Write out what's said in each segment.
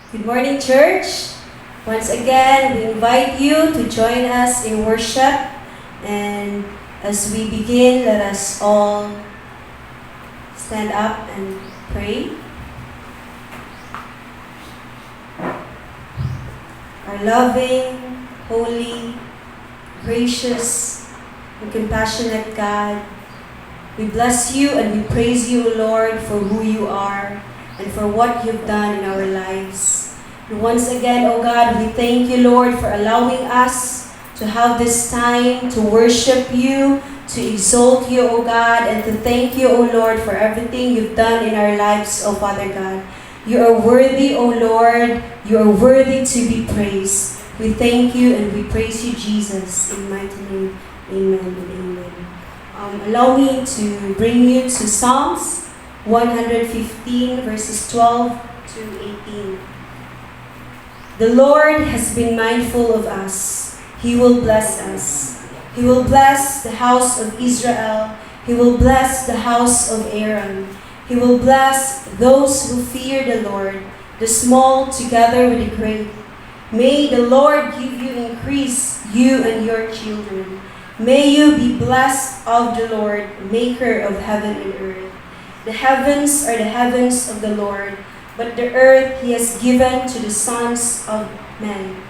Good morning, church. Once again, we invite you to join us in worship. And as we begin, let us all stand up and pray. Our loving, holy, gracious, and compassionate God, we bless you and we praise you, Lord, for who you are and for what you've done in our lives. And once again, O God, we thank you, Lord, for allowing us to have this time to worship you, to exalt you, O God, and to thank you, O Lord, for everything you've done in our lives, O Father God. You are worthy, O Lord. You are worthy to be praised. We thank you and we praise you, Jesus. In mighty name, amen and amen. Allow me to bring you to Psalms 115, verses 12 to 18. The Lord has been mindful of us. He will bless us. He will bless the house of Israel. He will bless the house of Aaron. He will bless those who fear the Lord, the small together with the great. May the Lord give you increase, you and your children. May you be blessed of the Lord, maker of heaven and earth. The heavens are the heavens of the Lord, but the earth he has given to the sons of men.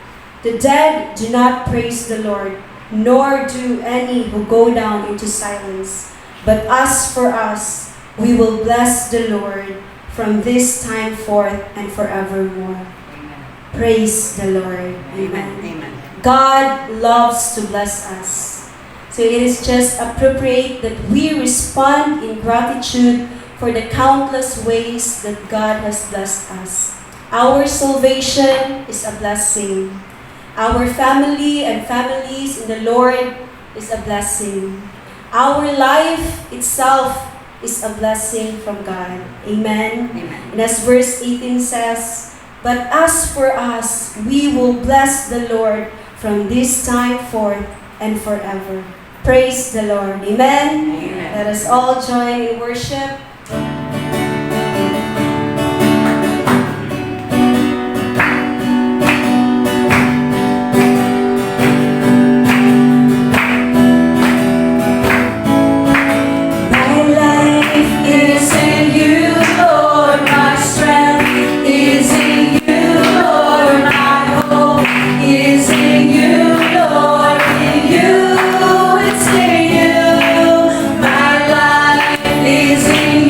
The dead do not praise the Lord, nor do any who go down into silence. But as for us, we will bless the Lord from this time forth and forevermore. Amen. Praise the Lord. Amen. Amen. Amen. God loves to bless us. So it is just appropriate that we respond in gratitude for the countless ways that God has blessed us. Our salvation is a blessing. Our family and families in the Lord is a blessing. Our life itself is a blessing from God. Amen. Amen. And as verse 18 says, "But as for us, we will bless the Lord from this time forth and forever." Praise the Lord. Amen. Amen. Let us all join in worship. My life is in you, Lord. My strength is in you, Lord. My hope is in you, Lord. In you, it's in you. My life is in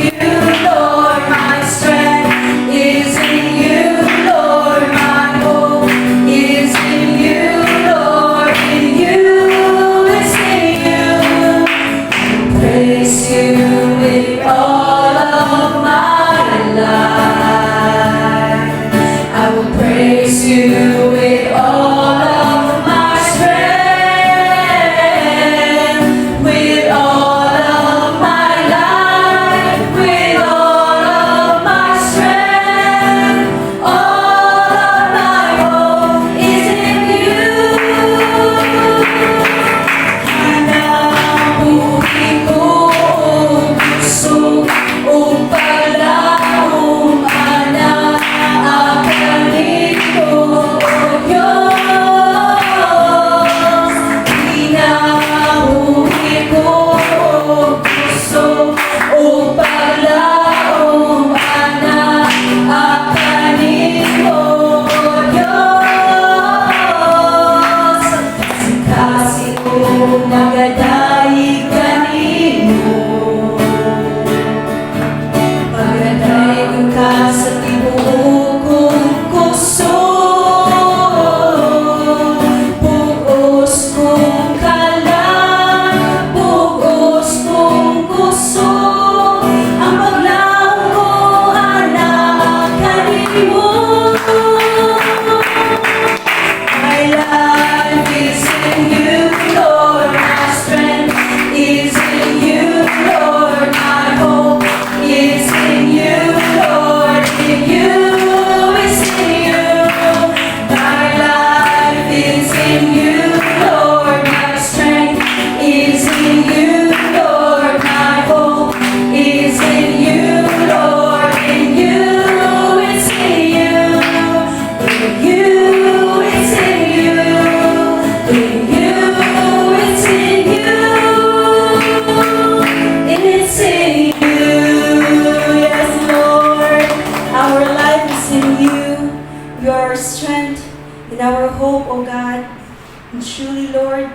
And truly, Lord,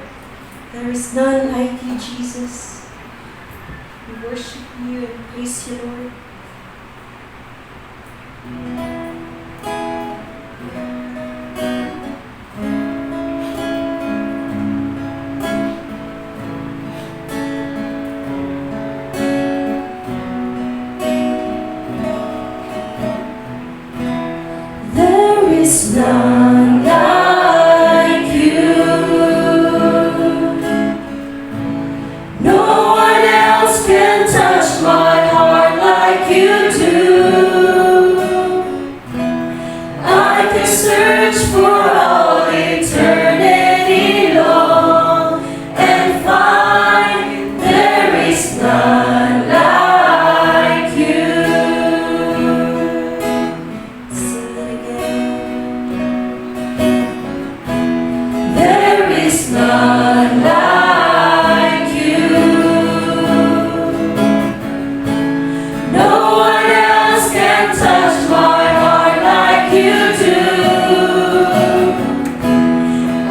there is none like you, Jesus. We worship you and praise you, Lord. There is none like you. No one else can touch my heart like you do. I can search for all eternity long and find there is none like you. Sing it again. There is none like you. No one else can touch my heart like you do.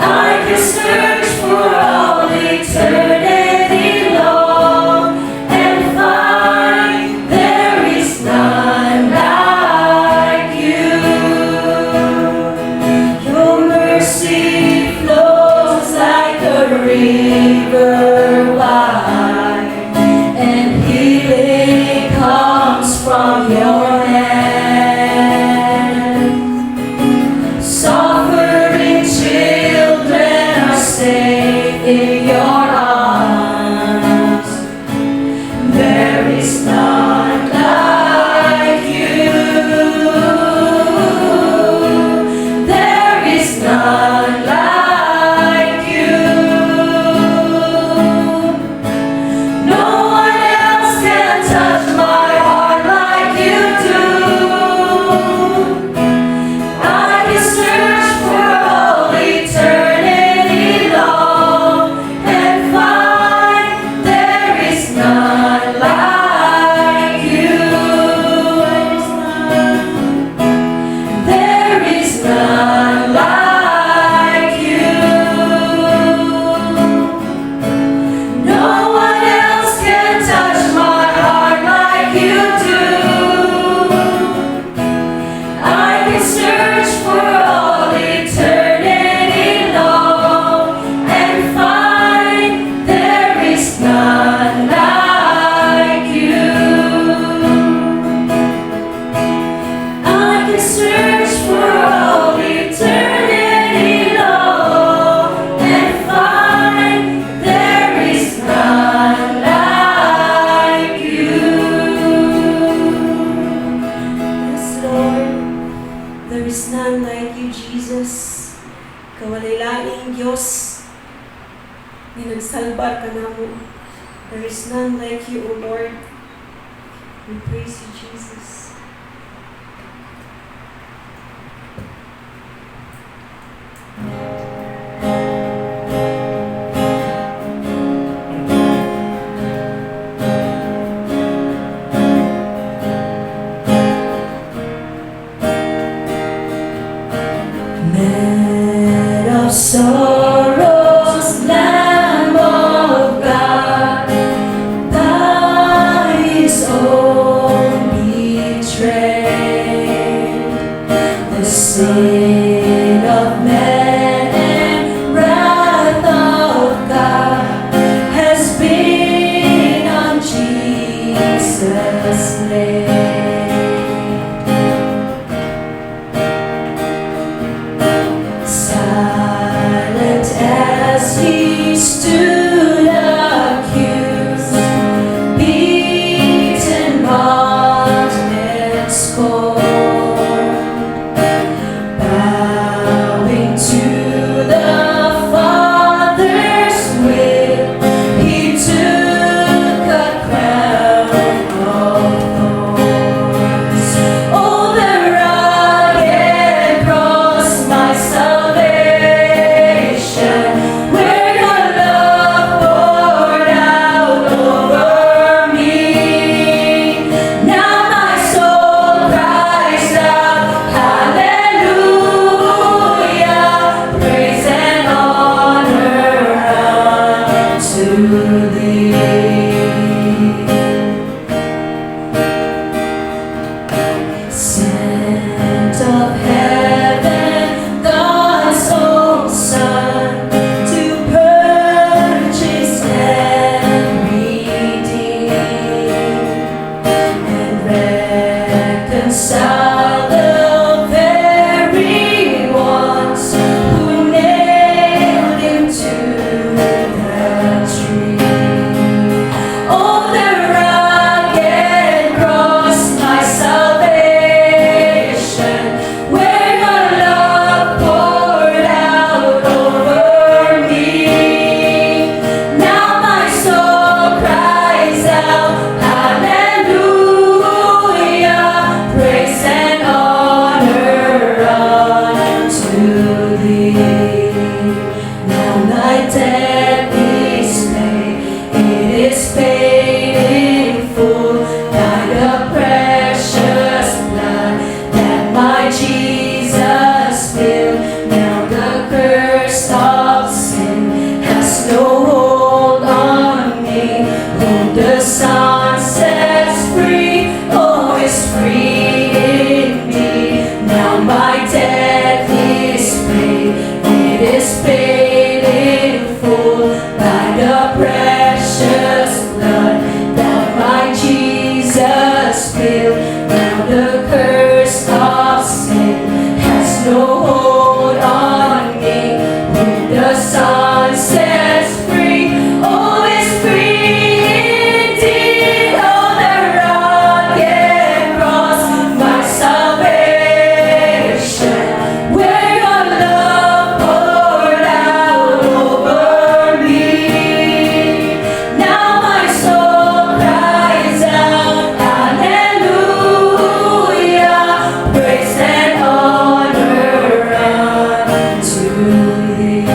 I can search for all eternity long and find there is none like you. Your mercy flows like a river wide, and healing comes from your hand. Suffering children are safe in your arms. There is none like you. There is none like you. No one else can touch my heart like you do. I can search for all eternity long and find there is none like you. There is none like you. No one else can touch my heart like you do. I can search for all eternity long and find there is none like you. I can search for all eternity long and find there is none like you. Yes, Lord, there is none like you, Jesus. Ikaw walay laing Diyos nga nagsalbar kanamo. There is none like you, O Lord. We praise you, Jesus. Man of sorrows, Lamb of God, by His own my debt is paid. It is paid in full by the precious blood that my Jesus spilled. Now the curse of sin has no hold on me. Whom the Son sets free, oh, is free indeed. Now my debt is paid. It is paid in full by the precious blood that my Jesus spilled. Now the curse of sin has no hold on me. Whom the Son sets free, oh, is free indeed. Oh, the rugged cross, my salvation, where your love poured out over me. Now my soul cries out, "Hallelujah, praise and honor unto thee."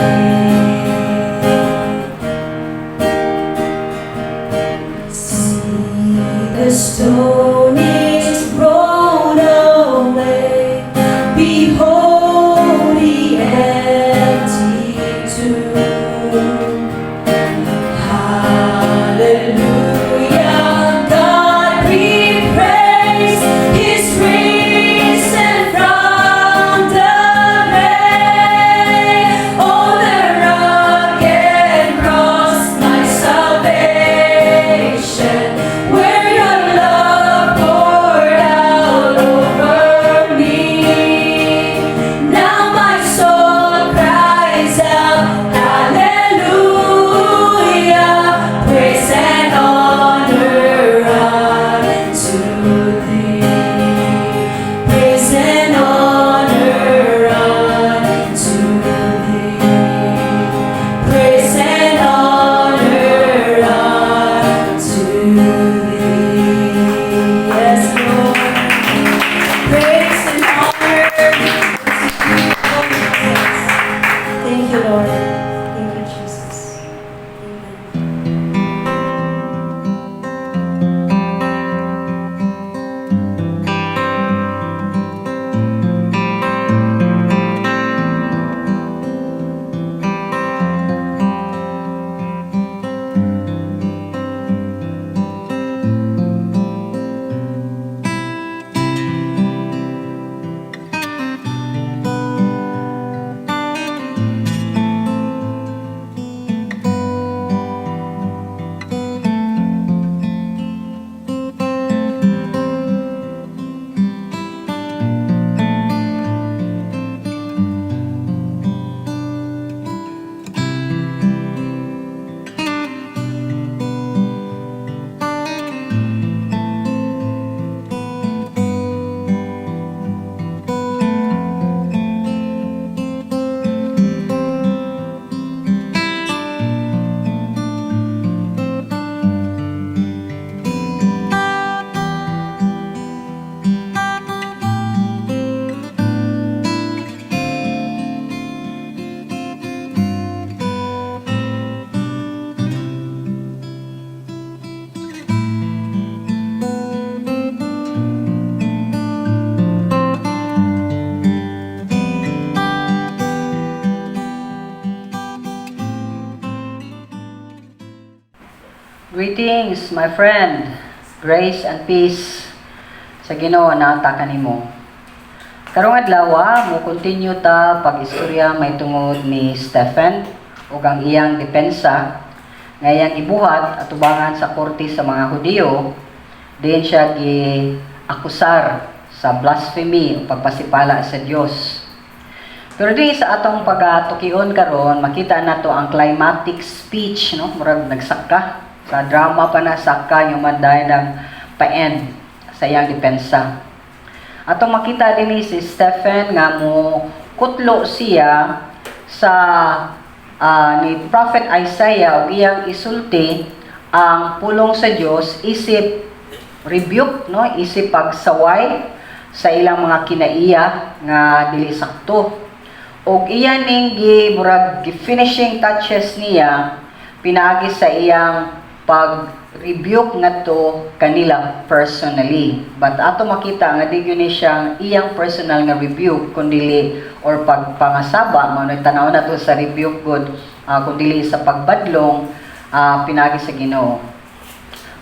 See, the stone is rolled away. Behold the empty tomb. Hallelujah, God be praised. He's risen from the grave. Oh, the rugged cross, my salvation, where your love poured out over me. Now my soul cries out, "Hallelujah, praise and honor unto thee. Praise and honor unto thee. Praise and honor unto thee." Yes, Lord. Praise and honor unto you, Lord Jesus. Thank you, Lord. Thank you, Jesus. Amen. Greetings, my friend. Grace and peace sa Ginoo naa ta kanimo. Karong adlaw, mo continue ta pag-istorya may tungod ni Stephen ug ang iyang depensa nga iyang gibuhat atubangan sa korte sa mga Hudiyo, diin siya gi-akusar sa blasphemy o pagpasipala sa Dios. Pero di sa atong pagatukion karon, makita nato ang climactic speech, no? Murag nagsaka sa drama pa na saka yung manday ng pa-end sa iyang depensa. Atong makita dinhi si Stephen nga mo kutlo siya sa ni Prophet Isaiah ug iyang isulti ang pulong sa Dios isip rebuke, no, isip pagsaway sa ilang mga kinaiya nga dili sakto. Og iya ning gi murag gi finishing touches niya pinaagi sa iyang pag-rebuke ngadto kanila personally. But ato makita nga di gyud ni siyang iyang personal nga rebuke kundili or pagpangasaba mao na tanaw nato sa rebuke gud, kundili sa pagbadlong pinaagi sa Ginoo.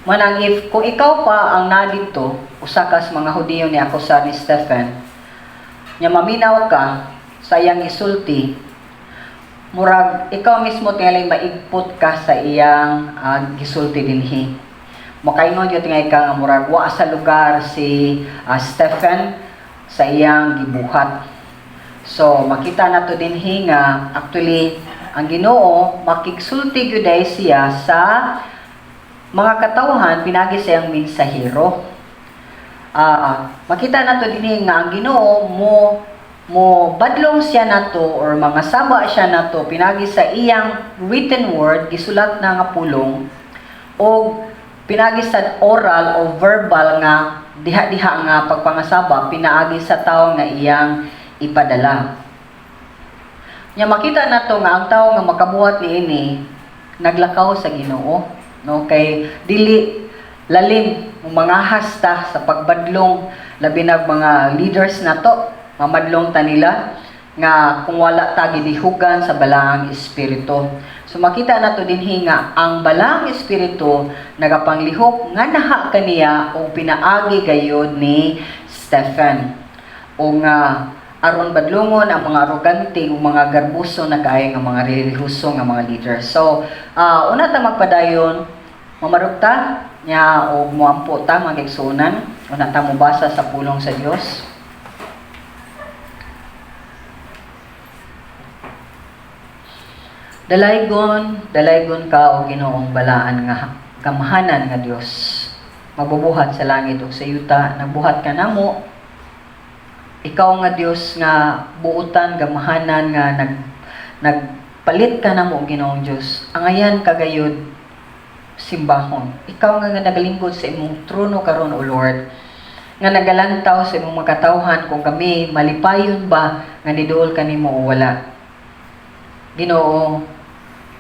Manang if kung ikaw pa ang nadidto, usa ka sa mga Hudiyo ni akusar ni Stephen, nya maminaw ka sa iyang isulti, murag ikaw mismo tingali maigpot ka sa iyang gisulti dinhi. Makaingon gyud tingali ka nga murag wa sa lugar si Stephen sa iyang gibuhat. So makita nato dinhi nga actually ang Ginoo makigsulti gyud ay siya sa mga katawhan pinagi sa iyang mensahero. Makita nato dinhi nga ang Ginoo mo badlong siya nato or mga saba siya nato pinagi sa iyang written word, gisulat na nga pulong, o pinagi sa oral o verbal nga diha-diha nga pagpangasaba pinaagi sa tawo nga iyang ipadala. Nya makita nato nga ang tawo nga makabuhat niini naglakaw sa Ginoo, no, kay dili lalim mga hasta sa pagbadlong, labi na mga leaders nato, mamadlong ta nila nga kung wala ta gidihugan sa Balaang Espiritu. So makita nato dinhi nga ang Balaang Espiritu nagapanglihok nga naha kaniya o pinaagi gayod ni Stephen. O nga aron badlongon ang mga arogante ug mga garbuso na kaayo nga mga relihiyoso nga mga leaders. So una ta magpadayon, mamarugta nya og moampo ta, mga igsuonan, una ta mobasa sa pulong sa Dios. Dalaygon, dalaygon ka o Ginoong balaan nga kamahanan nga Dios. Magbubuhat sa langit ug sa yuta, nagbuhat ka namo. Ikaw nga Dios nga buotan gamahanan nga nagpalit ka namo, Ginoong Dios. Angayan kagayod simbahon. Ikaw nga nga nagalingkod sa imong trono karon, O Lord, nga nagalantaw sa imong mga katawhan kung kami malipayon ba nga niduol kanimo o wala. Ginoo,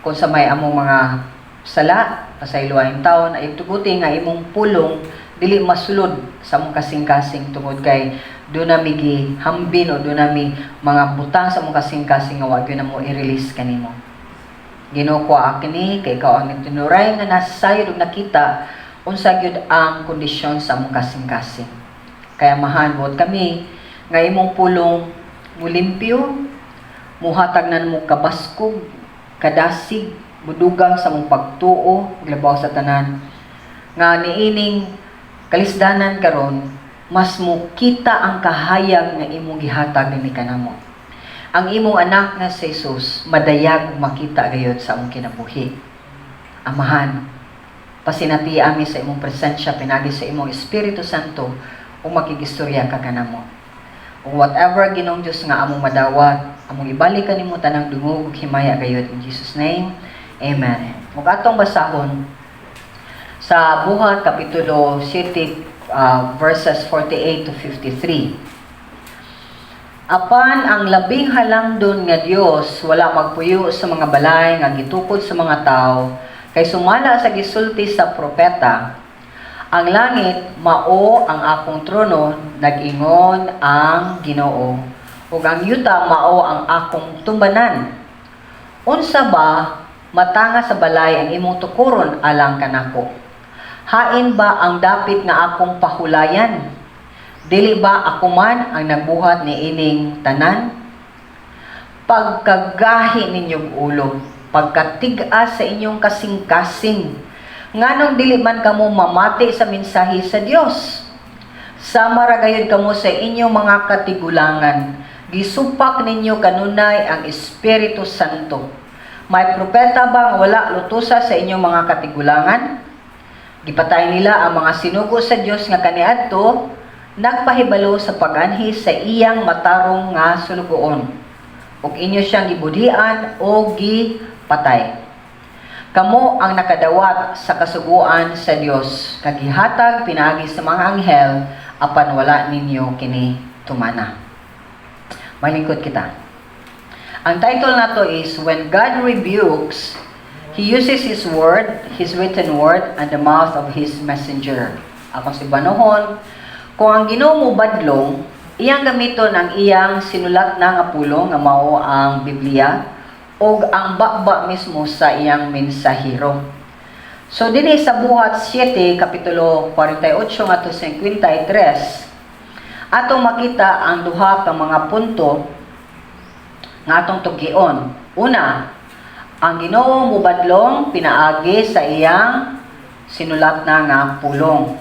kung sa may among mga sala, pasayloa taon, ay tuguti nga imong pulong dili masulod sa among kasing-kasing tungod kay doon nami gihambin o doon nami mga butang sa among kasing-kasing nga wa gyud namo i-release kanimo. Ginoo, kuha kini kay ikaw ang nagtinuray nga nasayod ug nakita unsa gyud ang kondisyon sa among kasing-kasing. Kaya mahanbot kami nga imong pulong mulimpyo, muhatag na mo kabaskog, kadasig, mudugang sa mong pagtuo, labaw sa tanan nga niining kalisdanan karon mas mo kita ang kahayag nga imong gihatag ni kanamo. Ang imong anak nga si Jesus madayag ug makita gayud sa among kinabuhi. Amahan, pasinati ami sa imong presensya pinagi sa imong Espiritu Santo ug makigistorya ka kanamo. Ug whatever, Ginoong Dios, nga among madawat, among ibalik kanimo tanang dungog ug himaya gayud, in Jesus' name. Amen. Ug atong basahon sa Buhat kapitulo 7, verses 48 to 53. Apan ang Labing Halangdon nga Dios wala magpuyo sa mga balay nga gitukod sa mga tawo, kay sumala sa gisulti sa propeta, "Ang langit mao ang akong trono, nag-ingon ang Ginoo, ug ang yuta mao ang akong tumbanan. Unsa ba matanga sa balay ang imong tukuron alang kanako? Hain ba ang dapit nga akong pahulayan? Dili ba ako man ang nagbuhat ni ining tanan? Pagkagahi ninyong ulo, pagkatig-a sa inyong kasing-kasing, nganong dili man kamo mamati sa mensahe sa Dios? Sama ra gayud kamo sa inyong mga katigulangan. Gisupak ninyo kanunay ang Espiritu Santo. May propeta ba nga wala lutusa sa inyong mga katigulangan? Gipatay nila ang mga sinugo sa Dios nga kaniadto nagpahibalo sa pag-anhi sa iyang matarong nga sulugoon. Ug inyo siyang gibudhian o gipatay. Kamo ang nakadawat sa kasuguan sa Dios kag gihatag pinaagi sa mga anghel, apan wala ninyo kini tumana." Malingkod kita. Ang title nato is "When God Rebukes, He Uses His Word, His Written Word, and the Mouth of His Messenger." Akong Sebanohon, kung ang Ginoo mo badlong, iyang gamiton ang iyang sinulat na nga pulong nga mao ang Biblia o ang baba mismo sa iyang mensahero. So dinhi sa Buhat 7 kapitulo 48 ngadto 53, atong makita ang duha ka mga punto nga atong tugion. Una, ang Ginoo mubadlong pinaagi sa iyang sinulat na nga pulong.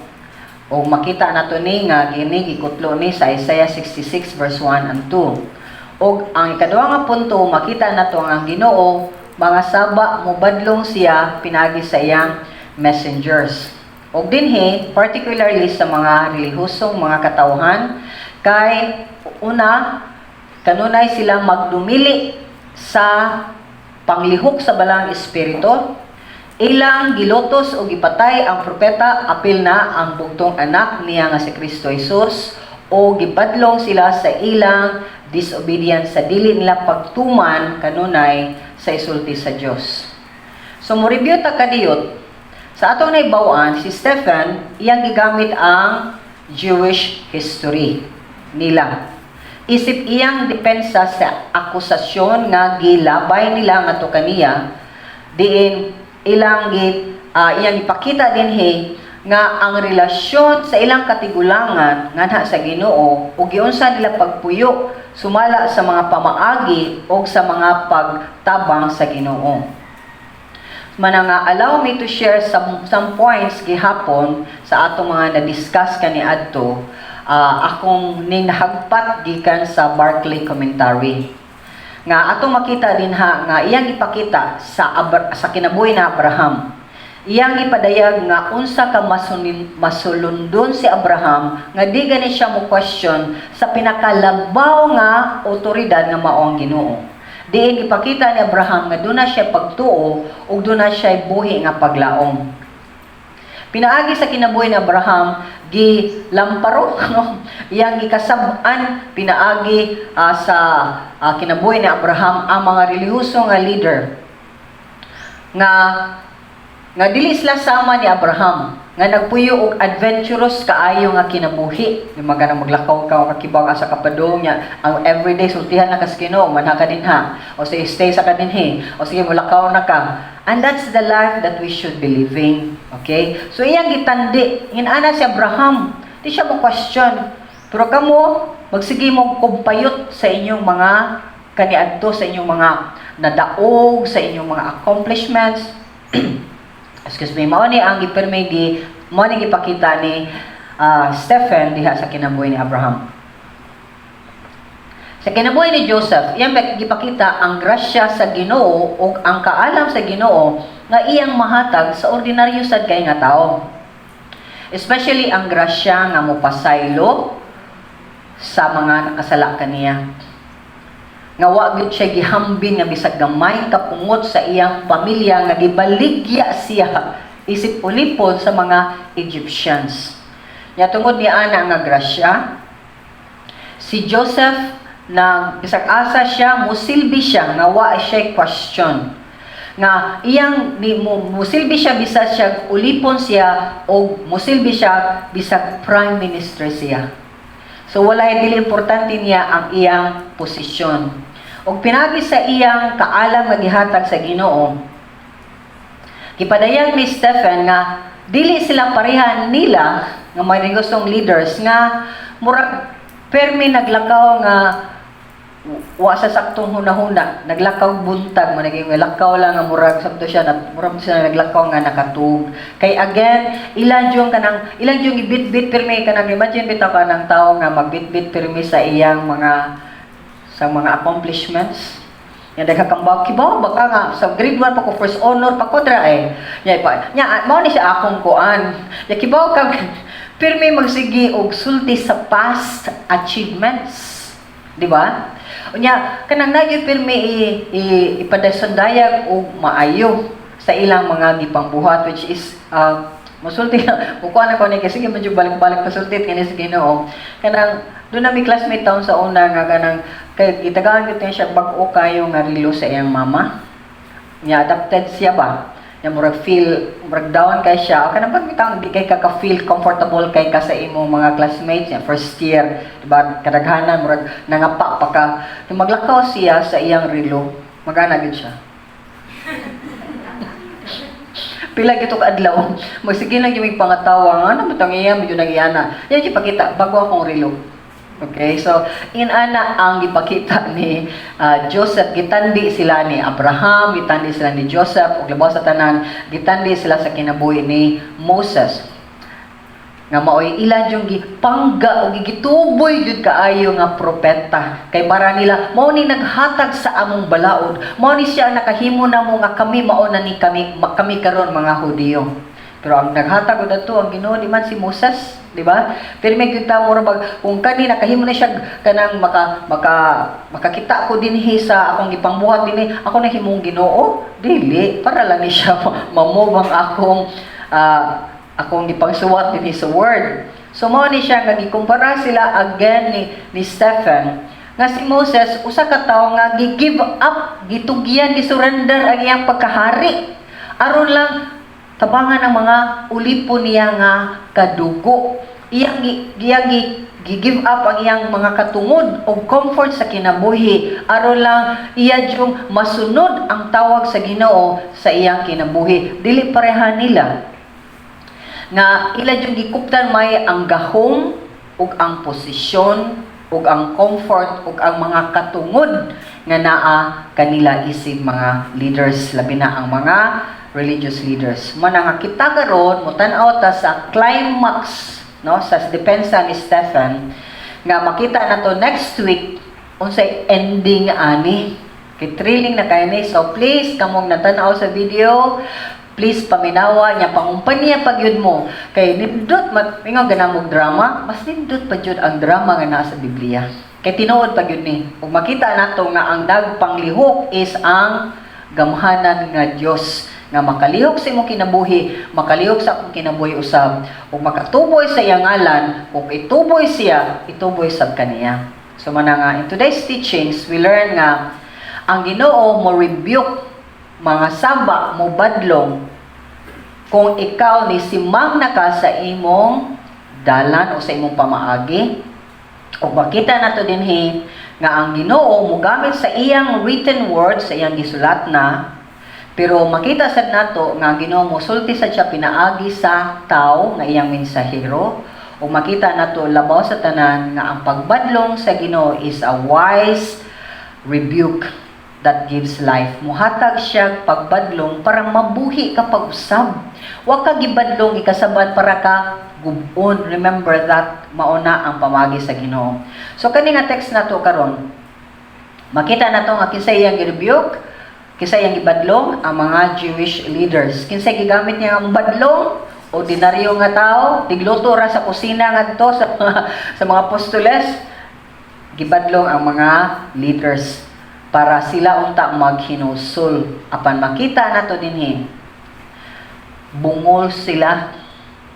O makita nato ni nga gini gikutlo ni sa Isaiah 66 verse 1 and 2. Og ang ikaduha nga punto, makita nato ang Ginoo mga saba mubadlong siya pinaagi sa iyang messengers. Og dinhi particularly sa mga relihiyosong mga katawhan, kay una, kanunay sila magdumili sa panglihok sa Balaang Espiritu, ilang gilutos o gipatay ang propeta, apil na ang bugtong anak niya nga si Kristo Jesus, o gibadlong sila sa ilang disobedience sa dili nila pagtuman kanunay sa isulti sa Dios. So mo review ta kadiyot sa atong naibaw-an, si Stephen iyang gigamit ang Jewish history nila isip iyang depensa sa akusasyon nga gilabay nila ngadto kaniya, diin ilang gi iyang ipakita dinhi nga ang relasyon sa ilang katigulangan nganha sa Ginoo ug giunsa nila pagpuyo sumala sa mga pamaagi og sa mga pagtabang sa Ginoo. Mana nga allow me to share some points gihapon sa atong mga na-discuss kaniadto, akong ning nahagpat gikan sa Barclay Commentary. Nga atong makita dinha nga iyang ipakita sa kinabuhi na Abraham. Iyang ipadayag nga unsa ka masulundon si Abraham nga di gani siya mo question sa pinakalabaw nga otoridad nga mao ang Ginoo. Diin ipakita ni Abraham nga duna siya pagtuo ug duna siya buhi nga paglaom. Pinaagi sa kinabuhi ni Abraham, gilamparo, no? Iyang gikasab-an pinaagi sa kinabuhi ni Abraham ang mga relihiyoso nga leader nga nga dili sila sama ni Abraham nga nagpuyo og adventurous kaayo nga kinabuhi, yung mga ganang maglakaw ka, kakibaw ka sa kapadong niya, ang everyday sultihan na kas Ginoo, manha ka dinha o sige, stay sa kadinhi o sige, mulakaw na ka. And that's the life that we should be living, okay? So iyang gitandi inana si Abraham, di siya mo question, pero kamo magsige mo kumpayot sa inyong mga kaniadto, sa inyong mga nadaog, sa inyong mga accomplishments. Excuse me. Mao ni ang gipirmi gi mao ni gipakita ni Stephen diha sa kinabuhi ni Abraham. Sa kinabuhi ni Joseph, iyang gipakita ang grasya sa Ginoo ug ang kaalam sa Ginoo nga iyang mahatag sa ordinaryo sad kay nga tao. Especially ang grasya nga mopasaylo sa mga nakasala kaniya. Nga wa gyud siya gihambin nga bisag gamay kapungot sa iyang pamilya nga gibaligya siya isip ulipon sa mga Egyptians. Nya tungod ni ana nga grasya, si Joseph na bisag asa siya musilbi siya nga wa siya question, nga iyang ni mo musilbi siya bisag siya ulipon siya o musilbi siya bisag prime minister siya. So wala, dili importante niya ang iyang posisyon. Ug pinaagi sa iyang kaalam nga gihatag sa Ginoo, gipadayag ni Stephen nga dili sila parehan nila nga mga gustong leaders nga murag permi naglakaw nga wa sa saktong hunahuna, naglakaw buntag man, naging lakaw lang nga murag sabto siya na murag siya naglakaw nga nakatug. Kay again, ilan yung kanang ilang yung ibit-bit pirmi, kanang imagine bitaw kanang tao nga magbit-bit pirmi sa iyang mga sa mga accomplishments. Yan, daghan kang kibaw baka nga sa grade 1 pa ko, first honor pa ko dra eh. Nya pa. Nya mao ni siya akong kuan. Ya kibaw ka pirmi magsige og sulti sa past achievements. Di ba? Unya kanang nagyo pirmi i ipadasundayag og maayo sa ilang mga gipangbuhat, which is musulti mukuha na ko ni kasi medyo balik-balik pasultit kani sa Ginoo, kanang Duna mi classmate taon sa una nga kanang kay gitagaan gyud niya siya bag-o kayo nga relo sa iyang mama. Nya adapted siya ba? Nya murag feel murag down kay siya. Kanang pag bitang di kay ka ka-feel comfortable kay ka sa imong mga classmates niya first year, di ba? Kadaghanan murag nangapa pa ka. Nya maglakaw siya sa iyang relo, magana gyud siya. Pila gito ka adlaw, magsige lang yung pangatawa, ano ba tong iya, medyo nang iyana. Yan ipakita, bago akong relo. Okay, so inana ang gipakita ni Joseph, gitandi sila ni Abraham, gitandi sila ni Joseph, ug labaw sa tanan, gitandi sila sa kinabuhi ni Moses. Nga maoy ila yung gipangga o gituboy jud kaayo nga propeta. Kay para nila mao ni naghatag sa among balaod, mao ni siya ang nakahimo namo nga kami mao na ni kami kami karon mga Hudiyo. Pero ang naghatag og adto ang Ginoo, di man si Moses, di ba? Pero may kita mo bag kung kani nakahimo na siya kanang maka maka makakita ko dinhi sa akong gipangbuhat dinhi, ako na himong Ginoo, dili para lang ni siya mamove ang akong gipangsuwat dinhi sa word. So mao ni siya nga gikumpara sila again ni Stephen nga si Moses usa ka tawo nga gi-give up, gitugyan, gisurrender ang iyang pagkahari aron lang tabangan ang mga ulipon niya nga kadugo. Iyang gi-give up ang iyang mga katungod o comfort sa kinabuhi aron lang iya yung masunod ang tawag sa Ginoo sa iyang kinabuhi. Dili pareha nila nga ila yung gikuptan may ang gahom ug ang posisyon ug ang comfort ug ang mga katungod nga naa kanila isip mga leaders, labi na ang mga religious leaders. Mana nga kita karon motan-aw ta sa climax, no, sa depensa ni Stephen nga makita nato next week unsay ending ani. Kay thrilling na kay ni. So please, kamong natanaw sa video, please paminawa niya, pangumpanya pag yun mo. Kay nindot mag ingon ganang mog drama, mas nindot pa jud ang drama nga naa sa Biblia. Kay tinuod pa gyud ni. Ug makita nato nga ang nagpanglihok is ang gamhanan nga Dios nga makalihok sa imong kinabuhi, makalihok sa akong kinabuhi usab, ug makatuboy sa iyang ngalan, ug ituboy siya, ituboy sab kaniya. So mana nga in today's teachings, we learn nga ang Ginoo mo rebuke, mga saba, mo badlong kung ikaw ni simang na ka sa imong dalan o sa imong pamaagi. Ug makita nato dinhi nga ang Ginoo mogamit sa iyang written word, sa iyang gisulat na, pero makita sad nato nga ang Ginoo mosulti sad siya pinaagi sa tao nga iyang mensahero. Ug makita nato labaw sa tanan nga ang pagbadlong sa Ginoo is a wise rebuke that gives life. Muhatag siya pagbadlong para mabuhi ka pag-usab. Wa ka gibadlong ikasabat para ka gub-on. Remember that mauna ang pamagi sa Ginoo. So kani nga text nato karon, makita nato nga kinsa iyang gi-rebuke, kinsa iyang gibadlong, ang mga Jewish leaders. Kinsa gigamit niya ang badlong? Ordinaryo nga tao, tigluto ra sa kusina ngadto sa mga apostoles. Gibadlong ang mga leaders para sila unta maghinulsol. Apan makita nato dinhi, bungol sila,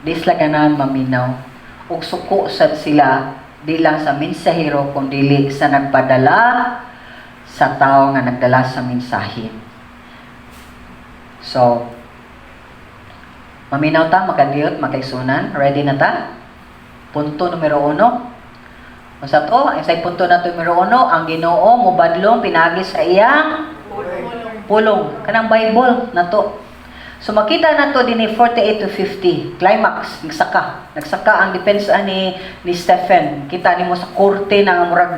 di sila ganahan maminaw. Ug suko sad sila di lang sa mensahero kundi sa nagpadala sa tao nga nagdala sa mensahe. So, maminaw ta, makadiyot, makaigsuonan. Ready na ta? Punto numero 1. Unsa to? Ang sa punto na numero 1, ang Ginoo mobadlong pinaagi sa iyang pulong. Kanang Bible na to. So makita na to din 48 to 50, climax, nagsaka. Nagsaka ang depensa ni Stephen. Kita nimo sa korte na nga murag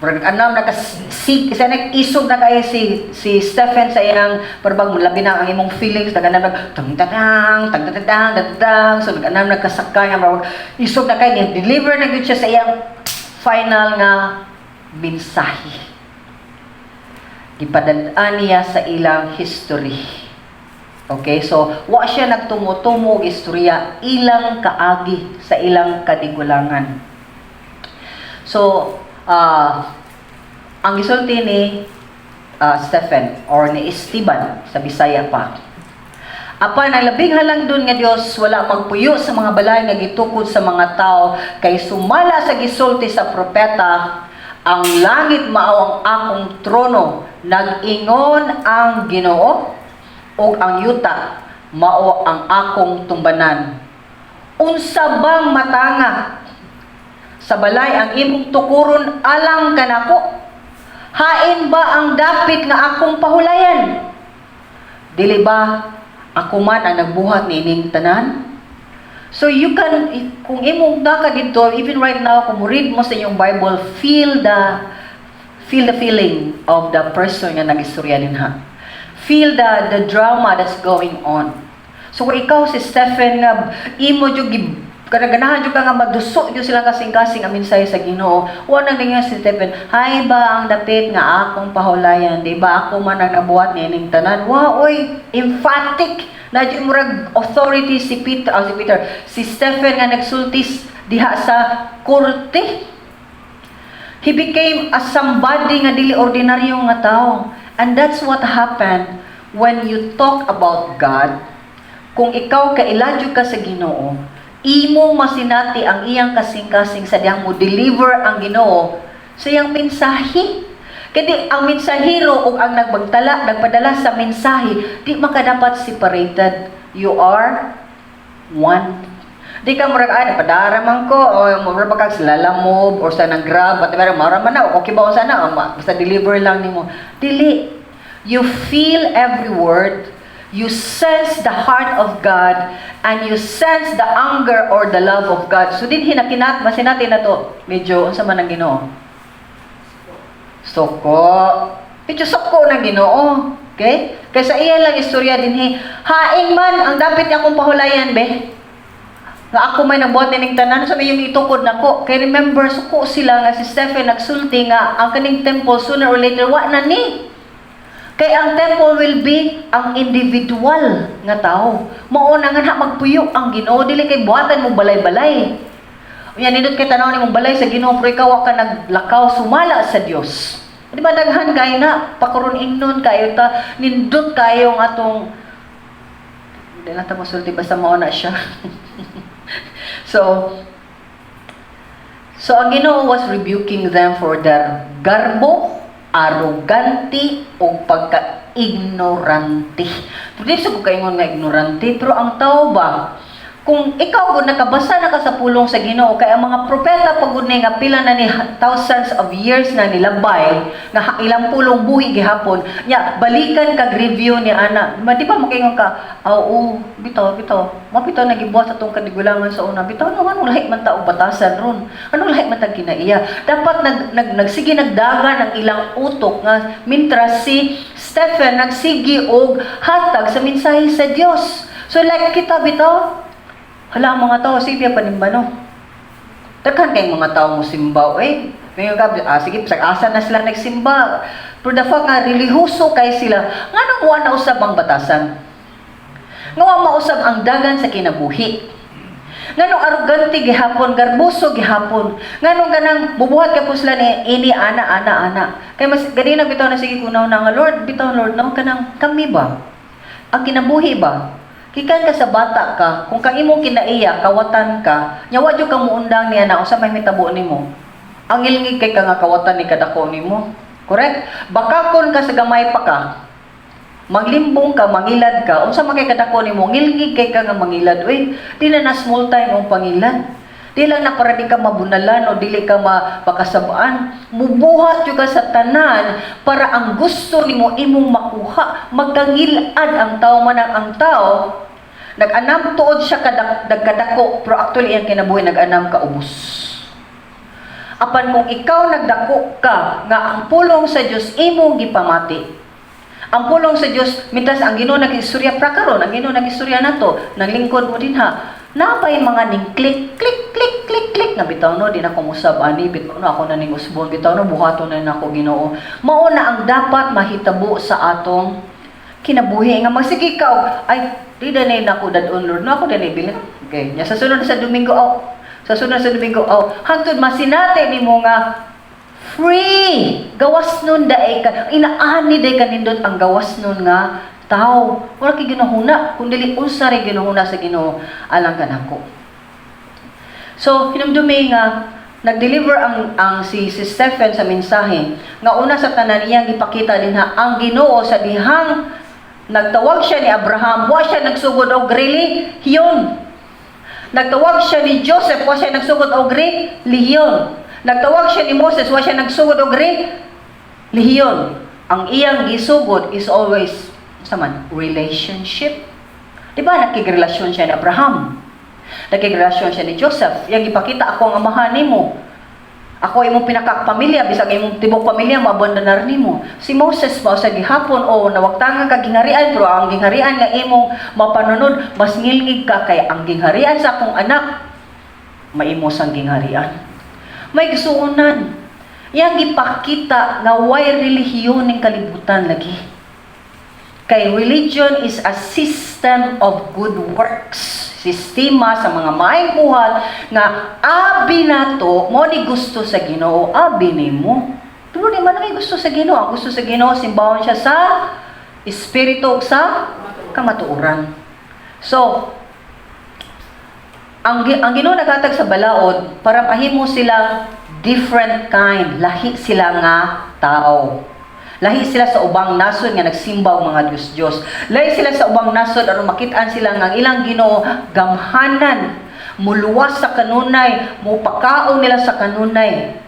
murag anam naka si sa nag-isog na kay si si Stephen sa iyang parang labi na ang imong feelings, nag-anam nag tang tang tang tang tang tang tang. So nag-anam nagkasaka nga murag isog na kay ni deliver na gyud siya sa iyang final nga mensahe. Gipadad-an niya sa ilang history. Okay, so wa siya nagtumo-tumo og istorya ilang kaagi sa ilang kadigulangan. So, ang gisulti ni Stephen or ni Esteban sa Bisaya pa. Apan ang Labing Halangdon nga Dios wala magpuyo sa mga balay nga gitukod sa mga tao, kay sumala sa gisulti sa propeta, "Ang langit mao ang akong trono, nag-ingon ang Ginoo, ug ang yuta mao ang akong tumbanan. Unsa bang matanga sa balay ang imong tukuron alang kanako? Hain ba ang dapit nga akong pahulayan? Dili ba ako man ang nagbuhat niining tanan?" So you can, kung imong naka dito, even right now, kung read mo sa inyong Bible, feel the feeling of the person nga nag-istorya dinha. Feel the drama that's going on. So kung ikaw si Stephen nga imo jud kanaganahan jud ka nga maduso jud silang kasing-kasing ang mensahe sa Ginoo. Wa nang ningon si Stephen, "Hay ba ang dapit nga akong pahulayan? Di ba ako man ang nabuhat niining tanan?" Wa oy, emphatic na jud, murag authority si Peter, ah, si Peter, si Stephen nga nagsultis diha sa korte. He became a somebody nga dili ordinaryo nga tao. And that's what happened when you talk about God. Kung ikaw kaila jud ka sa Ginoo, imo masinati ang iyang kasing-kasing sa diyang mo deliver ang Ginoo sa iyang mensahe. Kaya ang mensahero ug ang nagbagtala, nagpadala sa mensahe, di makadapat separated. You are one. Di ka murag, "Ay, napadara man ko," o murag ba kag Lalamove or sa nang Grab, at mara man na, okay ba sana, basta deliver lang nimo. Dili. You feel every word, you sense the heart of God, and you sense the anger or the love of God. So din hinakinat, masinati na to, medyo, unsa man ang Ginoo? Suko. Medyo suko ng Ginoo. Okay? Kaysa iya lang istorya dinhi, "Hain man ang dapit niya akong pahulayan, be? Nga ako may nagbuhat nining tanan sa may yung itukod nako." Kay remember, suko sila nga si Stephen nagsulti nga ang kaning temple sooner or later wa na ni. Kay ang temple will be ang individual nga tao. Mao na nga na magpuyo ang Ginoo, dili kay buhatan mo balay-balay. Unya nindot kay tanaw nimong balay sa Ginoo, pero ikaw wa ka naglakaw sumala sa Dios. Di ba daghan kay na pakaron ingnon kayo ta, nindot kayo ang atong, di lang ta mosulti, basta mao na siya. So ang Ginoo was rebuking them for their garbo, arrogante o pagka-ignorante. Pero di sa ko kaingon nga ignorante, pero ang tao ba, kung ikaw gud nakabasa na ka sa pulong sa Ginoo, kay ang mga propeta pag gud ni nga pila na ni thousands of years na nilabay nga ilang pulong buhi gihapon nya, balikan kag review ni ana, ma di ba makaingon ka, "Ah, oo, bitaw bitaw, mapitaw nagibuhat sa tong kadigulangan sa una, bitaw no, anong lahi man ta og batasan ron, anong lahi man tag kinaiya?" Dapat nag nagsige nagdagan ang ilang utok nga mintras si Stephen nagsige og hatag sa mensahe sa Dios. So like kita bitaw. Hala, ang mga tao, sige panimba no. Daghan kay mga tao mo simba, eh. Ngayon ka, ah, sige, asa na sila nagsimba. Pero the fact nga, relihiyoso kay sila, nganong wa na usab ang batasan? Nga wa mausab ang dagan sa kinabuhi? Nganong arugante gihapon, garboso gihapon? Nganong ganang bubuhat ka po sila ni ini ana ana ana? Kay mas ganina bitaw na sige kunaw na nga Lord, bitaw Lord no, kanang kami ba? Ang kinabuhi ba? Gikan ka sa bata ka, kung kang imong kinaiya, kawatan ka, nya wa jud ka muundang niya na unsa may mitabo nimo. Ang ilngig kay ka nga kawatan ni kadako nimo. Correct? Bakakon ka sa gamay pa ka. Maglimbong ka, mangilad ka, unsa man kay kadako nimo, ngilngig kay ka nga mangilad. Uy, di na na small time ang pangilad. Di lang na para di ka mabunalan o dili ka mapakasabaan. Mubuhat jud ka sa tanan para ang gusto nimo imong makuha. Magkangilad ang tao man ang tao. Nag-anam tuod siya kadak, nagkadako, pero actually ang kinabuhi nag-anam ka ubos. Apan kung ikaw nagdako ka nga ang pulong sa Dios imong gipamati. Ang pulong sa Dios, mintas ang Ginoo nag-istorya pra karon, ang Ginoo nag-istorya nato, naglingkod mo din ha. Napay mga ning click click click click click nga bitaw no, di na ko musab ani, bitaw no, ako na ning usbon, bitaw no, buhaton na nako Ginoo. Mao na ang dapat mahitabo sa atong kinabuhi nga magsige ka og, "Ay, di na nako dadon, Lord no, ako na bilin." Okay, nya sa sunod sa Domingo, oh, sa sunod sa Domingo, oh, hangtod masinati nimo nga free gawas nun daay ka, inaani day ka nindot ang gawas nun nga. Tao, wala kay ginahuna kun dili unsa ray ginahuna sa Ginoo alang kanako. So, hinumdumi nga nag-deliver ang si Stephen sa mensahe nga una sa tanan iyang gipakita dinha ang Ginoo sa dihang nagtawag siya ni Abraham, wa siya nagsugod og relihiyon. Nagtawag siya ni Joseph, wa siya nagsugod og relihiyon. Nagtawag siya ni Moses, wa siya nagsugod og relihiyon. Ang iyang gisugod is always sa man relationship. Di ba nakigrelasyon siya ni Abraham? Nakigrelasyon siya ni Joseph. Iyang ipakita, "Ako ang amahan nimo. Ako imong pinakapamilya, bisag imong tibok pamilya maabandonar nimo." Si Moses pa sa gihapon o nawagtangan ka gingharian, pero ang gingharian nga imong mapanunod, mas ngilngig ka kay ang gingharian sa akong anak maimo sang gingharian. May gisuonan. Iyang gipakita nga way relihiyon ning kalibutan lagi. Kay religion is a system of good works. Sistema sa mga maayong buhat nga abi nato mo ni gusto sa Ginoo, abi nimo. Pero di man may gusto sa Ginoo. Ang gusto sa Ginoo, simbahon siya sa espiritu ug sa kamatuoran. So, ang Ginoo naghatag sa balaod para mahimo silang different kind, lahi sila nga tao. Lahi sila sa ubang nasod nga nagsimba og mga Diyos-Diyos. Lahi sila sa ubang nasod aron makit-an sila nga ang ilang Ginoo gamhanan, muluwas sa kanunay, mupakaon nila sa kanunay.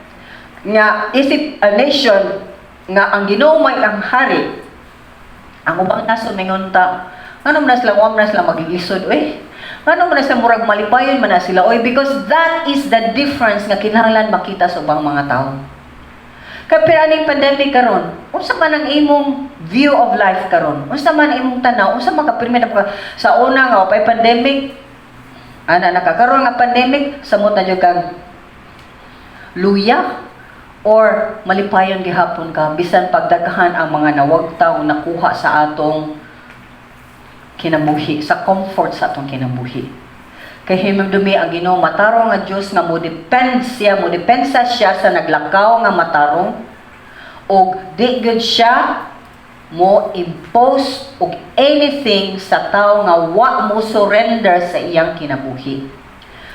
Nga isip a nation nga ang Ginoo may ang hari. Ang ubang nasod maingon ta, ngano man na sila, wa man na sila magilisod, oy? Ngano man na sila murag malipayon man na sila, oy? Because that is the difference nga kinahanglan makita sa ubang mga tao. Kay pero aning pandemic karon, unsa man ang imong view of life karon? Unsa man ang imong tanaw? Unsa man ka pirmi na ka sa una nga pay pandemic, ana nakakaron nga pandemic, samot na jud kag luya or malipayon gihapon ka bisan pagdaghan ang mga nawagtaw nakuha sa atong kinabuhi, sa comfort sa atong kinabuhi? Kay hinumdumi ang Ginoo matarong nga Dios nga mo depend siya, mo depensa siya sa naglakaw nga matarong og di gyud siya mo impose og anything sa tao nga wa mo surrender sa iyang kinabuhi.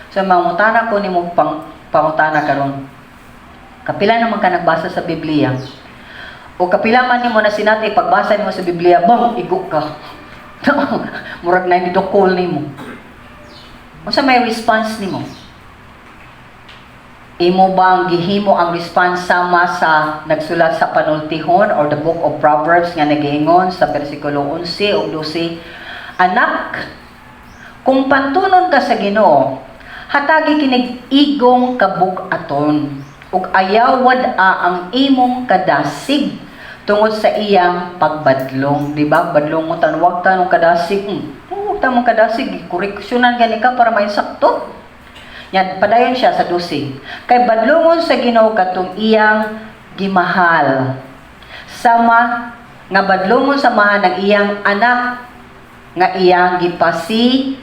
So mangutana ko nimo pang pangutana karon. Kapila naman ka nagbasa sa Biblia? O kapila man nimo na sinati pagbasa nimo sa Biblia, bang igo ka? Murag na dukol nimo. Unsa may response nimo? Imo bang gihimo ang response sama sa nagsulat sa Panultihon or the Book of Proverbs nga nagiingon sa bersikulo 11 ug 12, "Anak, kung pantunon ka sa Ginoo, hatagi kinig igong kabug-aton ug ayaw wad-a ang imong kadasig tungod sa iyang pagbadlong"? Di ba? Badlong mo tan, wag tanong kadasig. Wag ta mong kadasig, koreksyonan gani ka para maisakto. Yan, padayon siya sa 12. "Kay badlongon sa Ginoo katong iyang gimahal, sama nga badlongon sa amahan ng iyang anak nga iyang gipasigarbo."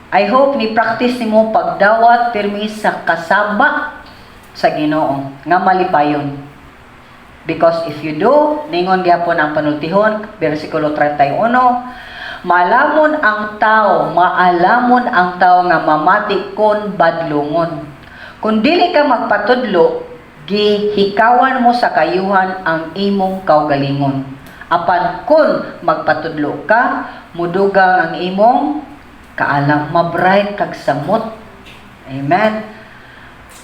I hope ni practice nimo pagdawat pirmi sa kasaba sa Ginoo nga malipayon. Because if you do, ningon gyapon ang Panultihon, bersikulo 31, maalamon ang tao, maalamon ang tao nga mamati kon badlongon. Kung dili ka magpatudlo, gihikawan mo sa kayuhan ang imong kaugalingon. Apan kung magpatudlo ka, mudugang ang imong kaalam, mabright kag samot. Amen.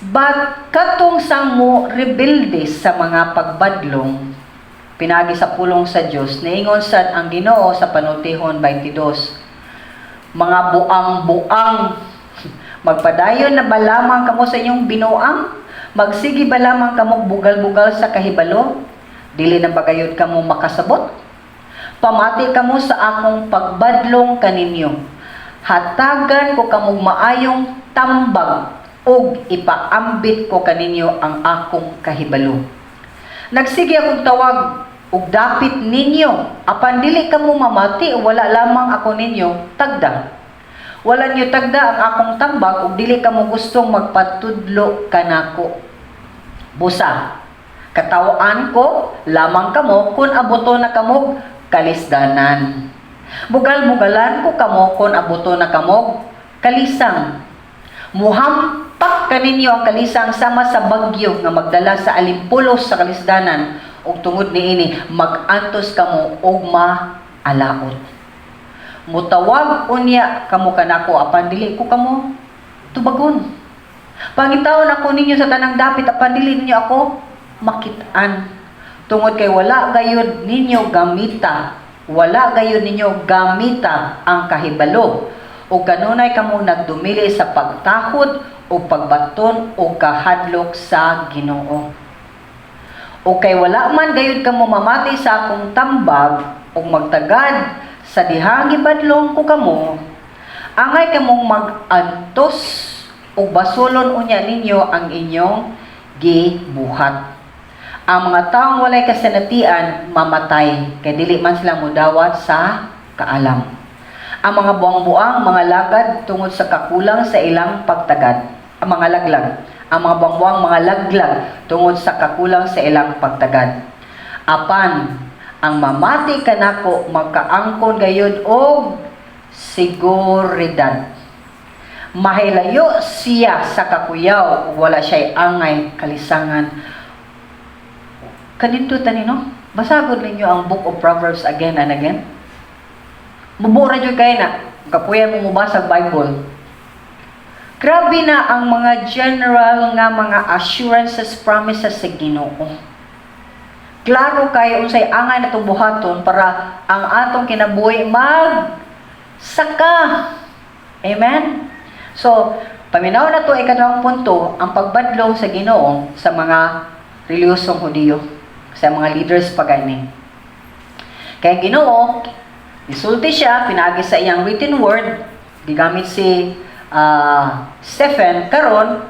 But katong sang mo rebelde sa mga pagbadlong pinagi sa pulong sa Dios, niingon sad ang Ginoo sa Panultihon 22, "Mga buang-buang, magpadayon na ba lamang kamo sa inyong binuang? Magsige ba lamang kamo bugal-bugal sa kahibalo? Dili na ba gayud kamo makasabot? Pamati kamo sa akong pagbadlong kaninyo. Hatagan ko kamog maayong tambag ug ipaambit ko kaninyo ang akong kahibalo. Nagsige akong tawag ug dapit ninyo, apan dili kamo mamati. Wala lamang ako ninyo tagda. Wala niyo tagda ang akong tambag ug dili kamo gustong magpatudlo kanako. Busa, Kataw-an ko lamang kamo kung abuto na kamo kalisdanan. Bugal-bugalan ko kamo kung abuto na kamo kalisang. Muhampak kaninyo ang kalisang sama sa bagyo nga magdala sa alimpulos sa kalisdanan, ug tungod niini mag-antos kamo og maalaot. Mutawag unya kamo kanako, apan dili ko kamo tubagon. Pangitaon ako ninyo sa tanang dapit, apan dili ninyo ako makit-an. Tungod kay wala gayud ninyo gamita, wala gayud ninyo gamita ang kahibalo. O kanunay kamo nagdumili sa pagtahod o pagbaton o kahadlok sa Ginoo. O kay wala man gayud kamo mamati sa akong tambag ug magtagad sa dihang gibadlong ko kamo, angay kamong mag-antos ug basolon unya ninyo ang inyong gibuhat. Ang mga taong walay kasanatian mamatay kay dili man sila mudawat sa kaalam. Ang mga buang-buang mga lagad tungod sa kakulang sa ilang pagtagad. Ang mga laglag. Ang mga buang-buang mga laglag tungod sa kakulang sa ilang pagtagad. Apan ang mamati kanako makaangkon gayud og seguridad. Mahilayo siya sa kakuyaw ug wala siya'y angay kalisangan. Kanindot ani, no? Basagod ninyo ang Book of Proverbs again and again. Mubo ra jud kay na. Kapuyan mo mobasa Bible. Grabe na ang mga general nga mga assurances, promises sa Ginoo. Klaro kayo unsay angay natong buhaton para ang atong kinabuhi mag saka. Amen? So, paminaw na to ikaduhang punto, ang pagbadlong sa Ginoo sa mga relihiyosong Hudiyo, sa mga leaders pa gani. Kaya Ginoo, isulti siya, pinaagi sa iyang written word, gigamit si Stephen, karon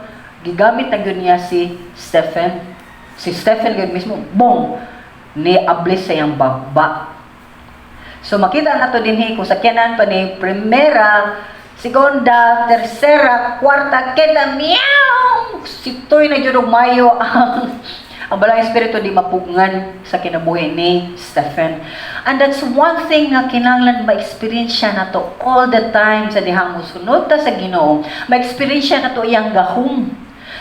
gigamit na gyud niya si Stephen. Si Stephen gyud mismo, boom, ni ablis sa iyang baba. So makita nato dinhi kung sakyanan pa ni primera, segunda, tercera, cuarta, quinta, meow! Sitoy na jud og mayo ang Balaang Espiritu, di mapugngan sa kinabuhi ni Stephen. And that's one thing nga kinahanglan ma-experience siya nato all the time sa dihang musunod ta sa Ginoo. Ma-experience siya nato iyang gahom.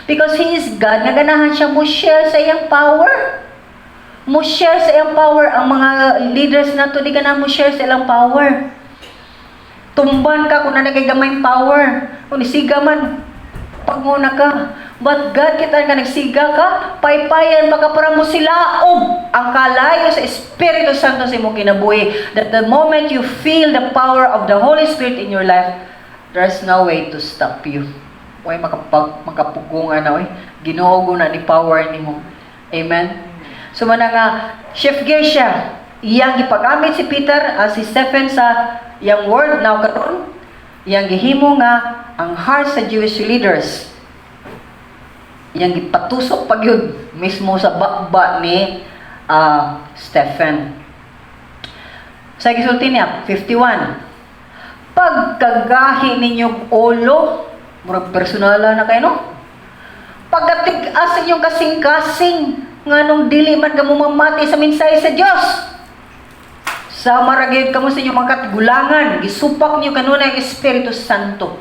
Because He is God, nga ganahan siya mo share sa iyang power. Mo share sa iyang power. Ang mga leaders nato, di ganahan mo share sa ilang power. Tumban ka kung naa kay gamay power. Kung isiga man, pagmuna ka. But God, kita nga nagsiga ka, paypayan pa ka para mo silaob ang kalayo sa Espiritu Santo sa imong kinabuhi. That the moment you feel the power of the Holy Spirit in your life, there's no way to stop you. Way makapugungan na, oy. Ginoo na ni power nimo. Amen. So mana nga shift gear siya. Iyang gipagamit si Peter, si Stephen sa iyang word. Now karon iyang gihimo nga ang heart sa Jewish leaders, iyang gipatusok pa gyud mismo sa baba ni Stephen. Sa gisulti niya, 51. "Pagkagahi ninyong ulo," murag personala na kayo, no? "Pagkatig-as inyong kasing-kasing, nganong dili man kamo mamati sa mensahe sa Dios? Sama ra gyud kamo sa inyong mga katigulangan, gisupak niyo kanunay ang Espiritu Santo.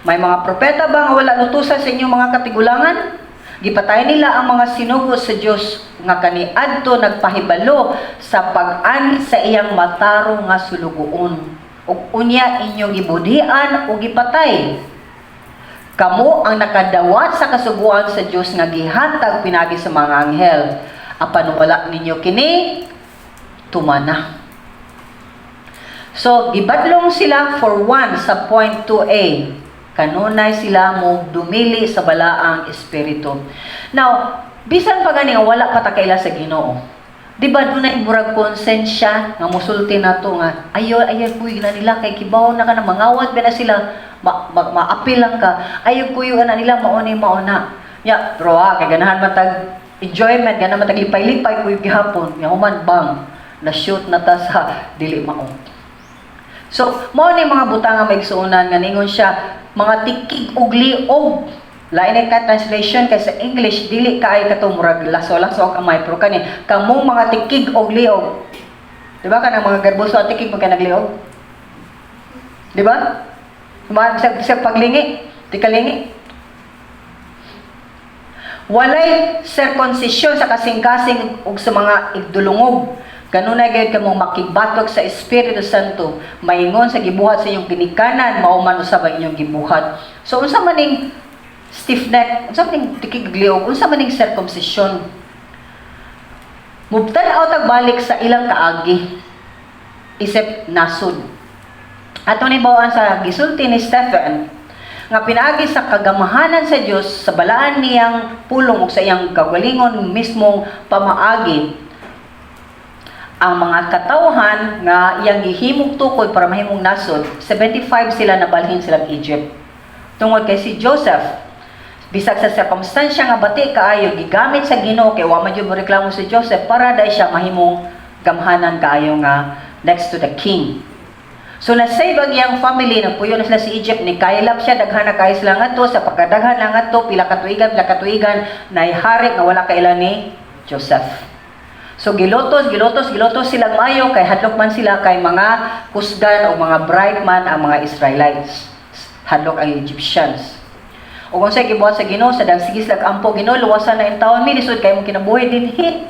May mga propeta ba nga wala nutusan sa inyong mga katigulangan? Gipatay nila ang mga sinugo sa Dios nga kaniadto nagpahibalo sa pag-ani sa iyang matarong nga sulugoon. Ug unya inyong gibudhian ug gipatay. Kamo ang nakadawat sa kasuguan sa Dios nga gihatag pinagi sa mga anghel. Apan wala ninyo kini tumana." So, gibadlong sila for one sa point 2a. Kanunay sila mo dumili sa Balaang Espiritu. Now, bisan pa gani nga wala pa ta kaila sa Ginoo. Di ba dunay murag konsensya nga musulti nato nga ayo ayo kuy na nila kay kibaw na ka na mangawat ba na sila, ma, ma, maapil lang ka, ayo kuyo na nila, mao ni mao na ya, pero kay ganahan man tag enjoyment, ganahan man tag lipay-lipay kuy gihapon ya, human bang na shoot na ta sa dili mao. So, mao ni mga butang nga maigsuonan nga ningon siya, mga tikig og liog. Lain ka translation kay sa English dili kaayo kato murag laso-laso og kamay, pero kani kamong mga tikig og liog. Di ba kanang mga garboso at tikig man kay nagliog? Di ba? Sa paglingi, tikalingi. Walay circumcision sa kasing-kasing ug sa mga igdulungog. Kanunay gayud kamong makigbatok sa Espiritu Santo, maingon sa gibuhat sa inyong ginikanan, mao man usab ang inyong gibuhat. So unsa man ning stiff neck, unsa man ning tikig liog, unsa man ning circumcision? Mubtan-aw tag balik sa ilang kaagi isip nasod. Ato ni bawaan sa gisulti ni Stephen nga pinaagi sa kagamahanan sa Dios sa balaan niyang pulong ug sa iyang kagalingon mismong pamaagi, ang mga katawhan nga iyang gihimong tukod para mahimong nasod, 75 sila nabalhin sila Egypt. Tungod kay si Joseph, bisag sa sirkumstansya nga bati kaayo, gigamit sa Ginoo kay wa man jud mo reklamo si Joseph para dai siya mahimong gamhanan kaayo nga next to the king. So na-save ang iyang family, nagpuyo na sila sa Egypt, ni kaylap siya, daghan na kaayo sila ngadto, sa pagkadaghan na ngadto, pila katuigan, naay hari nga wala kaila ni Joseph. So gilutos, gilutos, gilutos silang maayo kay hadlok man sila kay mga kusgan o mga bright man ang mga Israelites. Hadlok ang Egyptians. O kung sa gibuhat sa Ginoo sa dang sige sila ampo, "Ginoo, luwasan na intawon mi, lisod kay mong kinabuhi dinhi."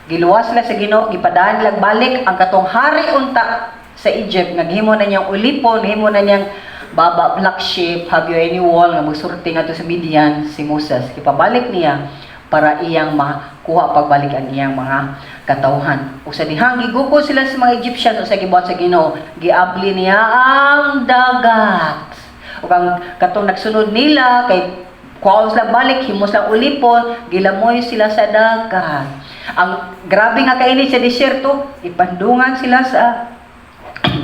Giluwas sila sa Ginoo, gipadaan nila balik ang katong hari unta sa Egypt nga gihimo na niyang ulipon, gihimo na niyang baba black sheep, have you any wool, nga magsurti ngadto sa Midian si Moses. Gipabalik niya para iyang makuha pagbalik ang iyang mga katawhan. Ug sa dihang gigukod sila sa mga Egyptians, o sa gibuhat sa Ginoo, giabli niya ang dagat. Ug ang katong nagsunod nila kay kuhaon sila balik, himo sila ulipon, gilamoy sila sa dagat. Ang grabe nga kainit sa disyerto, ipandungan sila sa,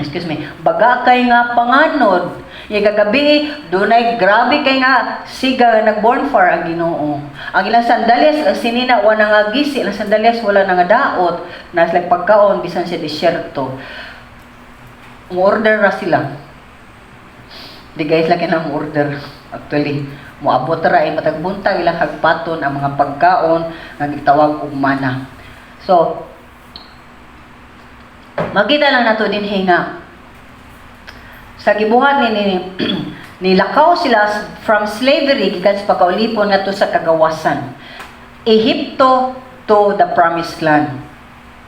excuse me, baga kay nga panganod. Yung kagabi, dunay grabe kay nga siga, nag-bonfire ang Ginoo. Ang ilang sandalyas, ang sinina, wala nga gisi, ilang sandalyas, wala na nga daot, na sila pagkaon, bisan sa disyerto. Mo-order ra sila. Di guys lagi na mo-order. Actually, moabot ra ay matag buntag ilang hagpaton ang mga pagkaon nga gitawag og mana. So, makita lang nato dinhi nga sa gibuhat ni nilakaw sila from slavery gikan sa pagkaulipon ngadto sa kagawasan. Ehipto to the promised land.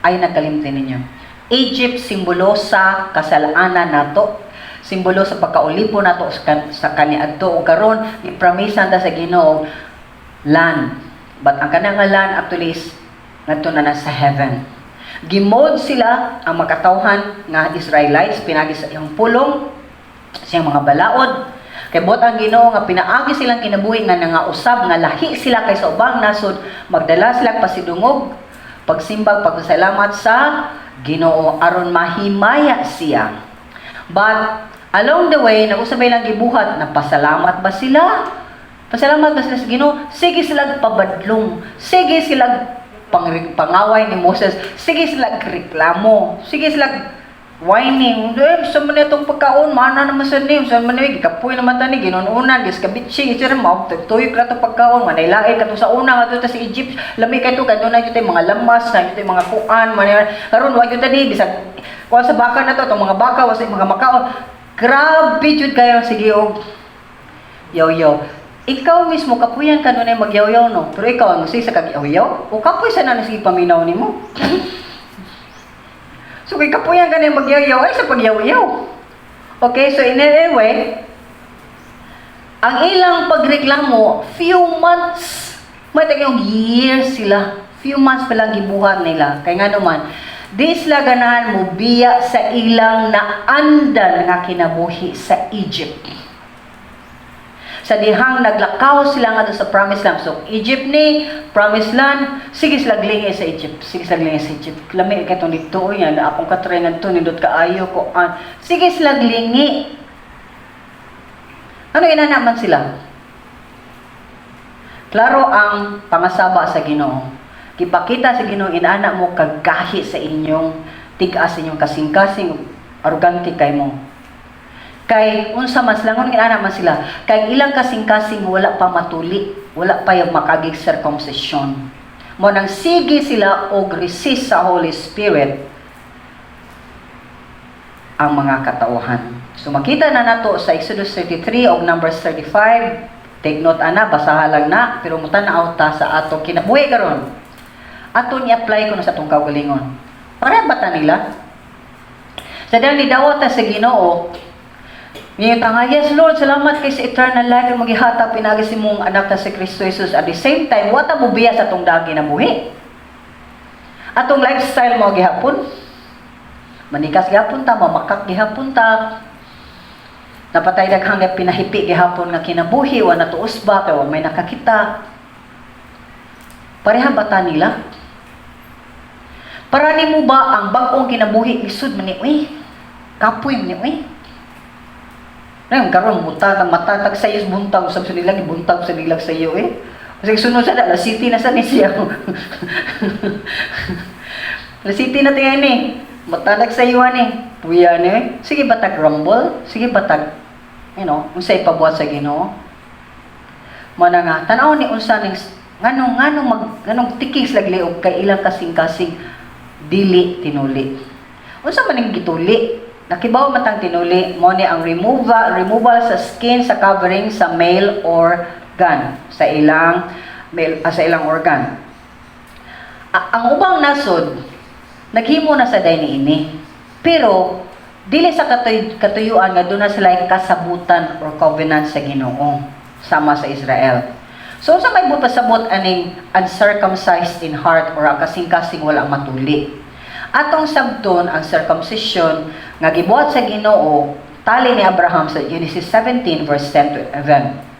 Ay nagkalimti ninyo. Egypt, simbolo sa kasalanan nato, simbolo sa pagkaulipon nato sa kaniadto, ug karon gipromisan ta sa Ginoo land. But ang kanang nga land actually is ngadto na na sa heaven. Gimold sila ang makatawhan nga Israelites pinagi sa iyang pulong, siyang mga balaod. Kay buot ang Ginoo nga pinaagi silang kinabuhi nga nangausab nga lahi sila kaysa ubang nasod, magdala sila pasidungog, pagsimbag, pagpasalamat sa Ginoo aron mahimaya siya. But along the way, nag-usabay lang gibuhat, napasalamat ba sila? Pasalamat ba sila sa Ginoo? Sige sila pabadlong. Sige sila pangaway ni Moses. Sige sila reklamo. Sige sila whining. "Eh, sa man itong pagkaon, mana naman sa ni, sa man ni, gikapoy naman tani, ginununan, giskabitsi, gisira, mo, tuyok na itong pagkaon, manay kato sa una, nga ta sa Egypt, lami kay to, kay na yung mga lamas, na yung mga kuan, manay, karon wa gyud tani, bisag, kuan sa baka na to, itong mga baka, wa sa mga makaon, grabe jud kayo, sige og, yaw-yaw. Ikaw mismo, kapuyan ka nun ay magyaw-yaw, no? Pero ikaw, ang sa kag-yaw-yaw, o kapoy sa na sige paminaw nimo. So, kay kapuyan ka na magyaw-yaw, ay sa pagyaw-yaw. Okay, so in anyway, ang ilang pagreklamo, few months, may yung years sila, few months pa lang gibuhat nila. Kay nga naman, di sila ganahan mo biya sa ilang naandan nga kinabuhi sa Egypt. Sa dihang naglakaw sila nga sa promised land. So, Egypt ni, promised land, sige sila glingi sa Egypt. Sige sila glingi sa Egypt. Lami kay itong dito, yan, akong katry ngadto, nindot kaayo ko. An. Sige sila glingi. Ano ina naman sila? Klaro ang pangasaba sa Ginoo. Gipakita sa Ginoo inana mo kagahi sa inyong tig-as, inyong kasing-kasing, arugante kay mo. Kay unsa mas langon ginana man sila kay ilang kasing-kasing wala pa matuli, wala pa yung makagig circumcision. Mo nang sige sila og resist sa Holy Spirit ang mga katauhan. So makita na nato sa Exodus 33 og Numbers 35. Take note ana, basaha lang na, pero mutan-aw ta sa ato kinabuhi karon. Aton i-apply kuno sa atong kaugalingon. Para ba ta nila? Sa dahil ni dawat ta sa Ginoo, ngayon ta nga, "Yes Lord, salamat kay sa eternal life ang magihatag pinaagi sa imong anak na si Kristo Jesus." At the same time, wa ta mobiya sa atong dagi na buhi. Atong lifestyle mo gihapon. Manikas gihapon ta, mamakak gihapon ta. Napatay daghang pinahipi gihapon nga kinabuhi, wa natuos ba, kay wa may nakakita. Pareha ba ta nila? Para nimo ba ang bag-ong kinabuhi lisod man ni uy? Kapoy man ni uy. Ngayon, karon muta kang matatag sa iyo, buntag usab sa nila, gibuntag sa nila sa iyo eh. Kasi sunod sa la city na sa ni siya. La city na tingay ni. Matanag sa iyo ani. Puya ni. Eh. Sige batag rumble, sige batag unsay ipabuhat sa Ginoo. Mana nga tan-aw ni unsa ning nganong mag nganong tiking sila liog kay ilang kasing-kasing dili tinuli. Unsa man ning gituli? Nakibaw matang tinuli mo ni ang removal sa skin sa covering sa male organ, sa ilang male, sa ilang organ. Ang ubang nasod naghimo na sa day niini. Pero dili sa katuyuan nga doon na sila kasabutan or covenant sa Ginoo sama sa Israel. So sa may pasabot aning uncircumcised in heart or ang kasing-kasing wala matuli? Atong sabton ang circumcision nga gibuhat sa Ginoo tali ni Abraham sa Genesis 17 verse 10 to 11.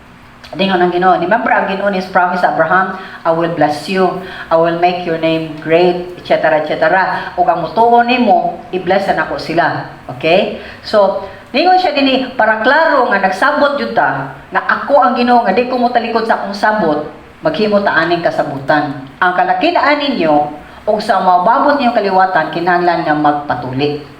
Dingon ang Ginoo. Remember ang Ginoo ni promise Abraham, "I will bless you, I will make your name great," etc. etc. Ug ang mutuo nimo, i-bless na nako sila. Okay? So, ningon siya dinhi para klaro nga nagsabot jud ta nga ako ang Ginoo nga di ko mo talikod sa akong sabot, maghimo ta aning kasabutan. Ang kalakitaan ninyo ug sa mababot ninyong kaliwatan kinahanglan nga magpatuli.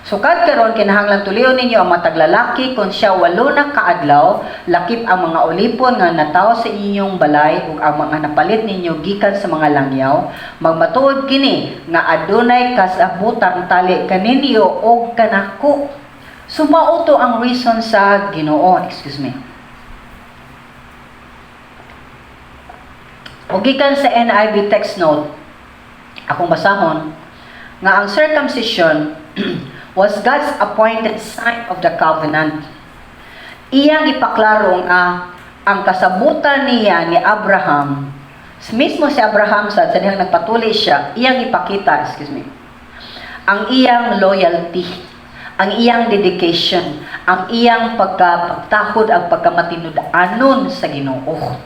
Sukad karon kinahanglan tulion ninyo ang matag lalaki kon siya 8 na kaadlaw, lakip ang mga ulipon nga natawo sa inyong balay ug ang mga napalit ninyo gikan sa mga langyaw. Magmatuod kini nga adunay kasabutan tali kaninyo og kanako. So mao to ang reason sa Ginoo. Excuse me. O gikan sa NIV text note, akong basahon, nga ang circumcision was God's appointed sign of the covenant. Iyang ipaklaro nga ang kasabutan niya ni Abraham, mismo si Abraham sa dihang nagpatuli siya, iyang ipakita, excuse me, ang iyang loyalty, ang iyang dedication, ang iyang pagtahod, ang pagkamatinud-anon sa Ginoo.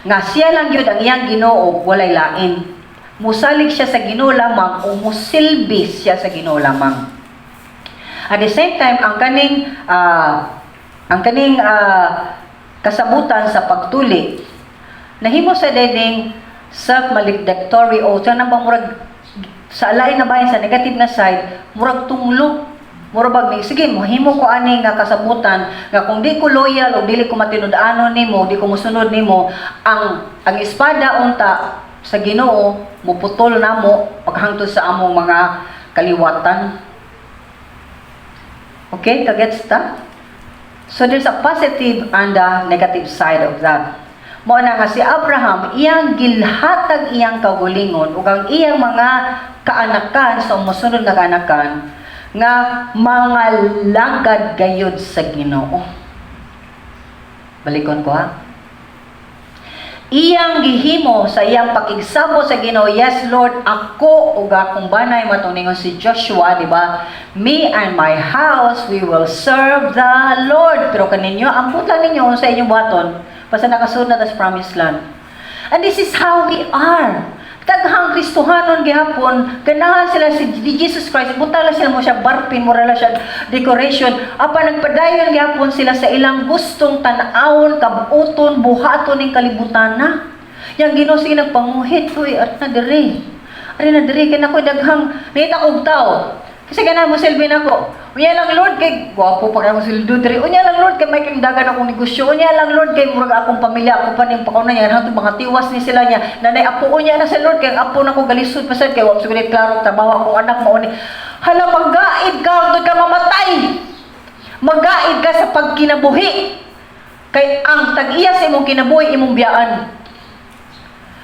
Nga siya lang yun ang iyang Ginoo, walay lain. Musalig siya sa Ginoo lamang o musilbi siya sa Ginoo lamang. At the same time, ang kaning kasabutan sa pagtuli nahimo sa dening self-maledictory oath na ba murag sa lain na bahin sa negative na side, murag tunglo. Murag bag ni sige mohimo ko ani nga kasabutan nga kung di ko loyal o dili ko matinud-anon nimo, di ko mosunod nimo, ang espada unta sa Ginoo muputol namo paghangtod sa among mga kaliwatan. Okay, kagets ta? So there's a positive and a negative side of that. Mo na nga si Abraham iyang gilhatag iyang kaugalingon ug ang iyang mga kaanakan sa mosunod nga kaanakan nga mga lagad gayud sa Ginoo. Balikon ko ha. Iyang gihimo sa iyang pakigsabot sa Ginoo, "Yes Lord, ako ug akong banay," matuningon si Joshua, di ba? "Me and my house, we will serve the Lord." Pero kaninyo, ambot lang ninyo sa inyong buhaton, basta nakasunod na sa promised land. And this is how we are. Daghang Kristohanon gihapon, ganahan sila si Jesus Christ, buta lang sila mo siya barpin, mura lang siya decoration. Apa nagpadayon gihapon sila sa ilang gustong tan-awon, kabuton, buhaton ning kalibutan na. Yang Ginoo sige nagpanguhit, uy, at na dire. Ari na dire kay nako daghang nangita og tao. Kasi ganahan mo silbi nako. Unya lang, Lord, kay gwapo pa kayo si diri. Unya lang, Lord, kay may kang dagan akong negosyo. Unya lang, Lord, kay murag akong pamilya ako pa ning pakauna niya hangtod mga tiwas ni sila niya. Nanay apo, unya na sa Lord kay ang apo nako galisod pa sad kay wa siguro klaro trabaho, akong anak mao ni. Hala, magaid ka hangtod ka mamatay. Magaid ka sa pagkinabuhi. Kay ang tag-iya sa imong kinabuhi, imong biyaan.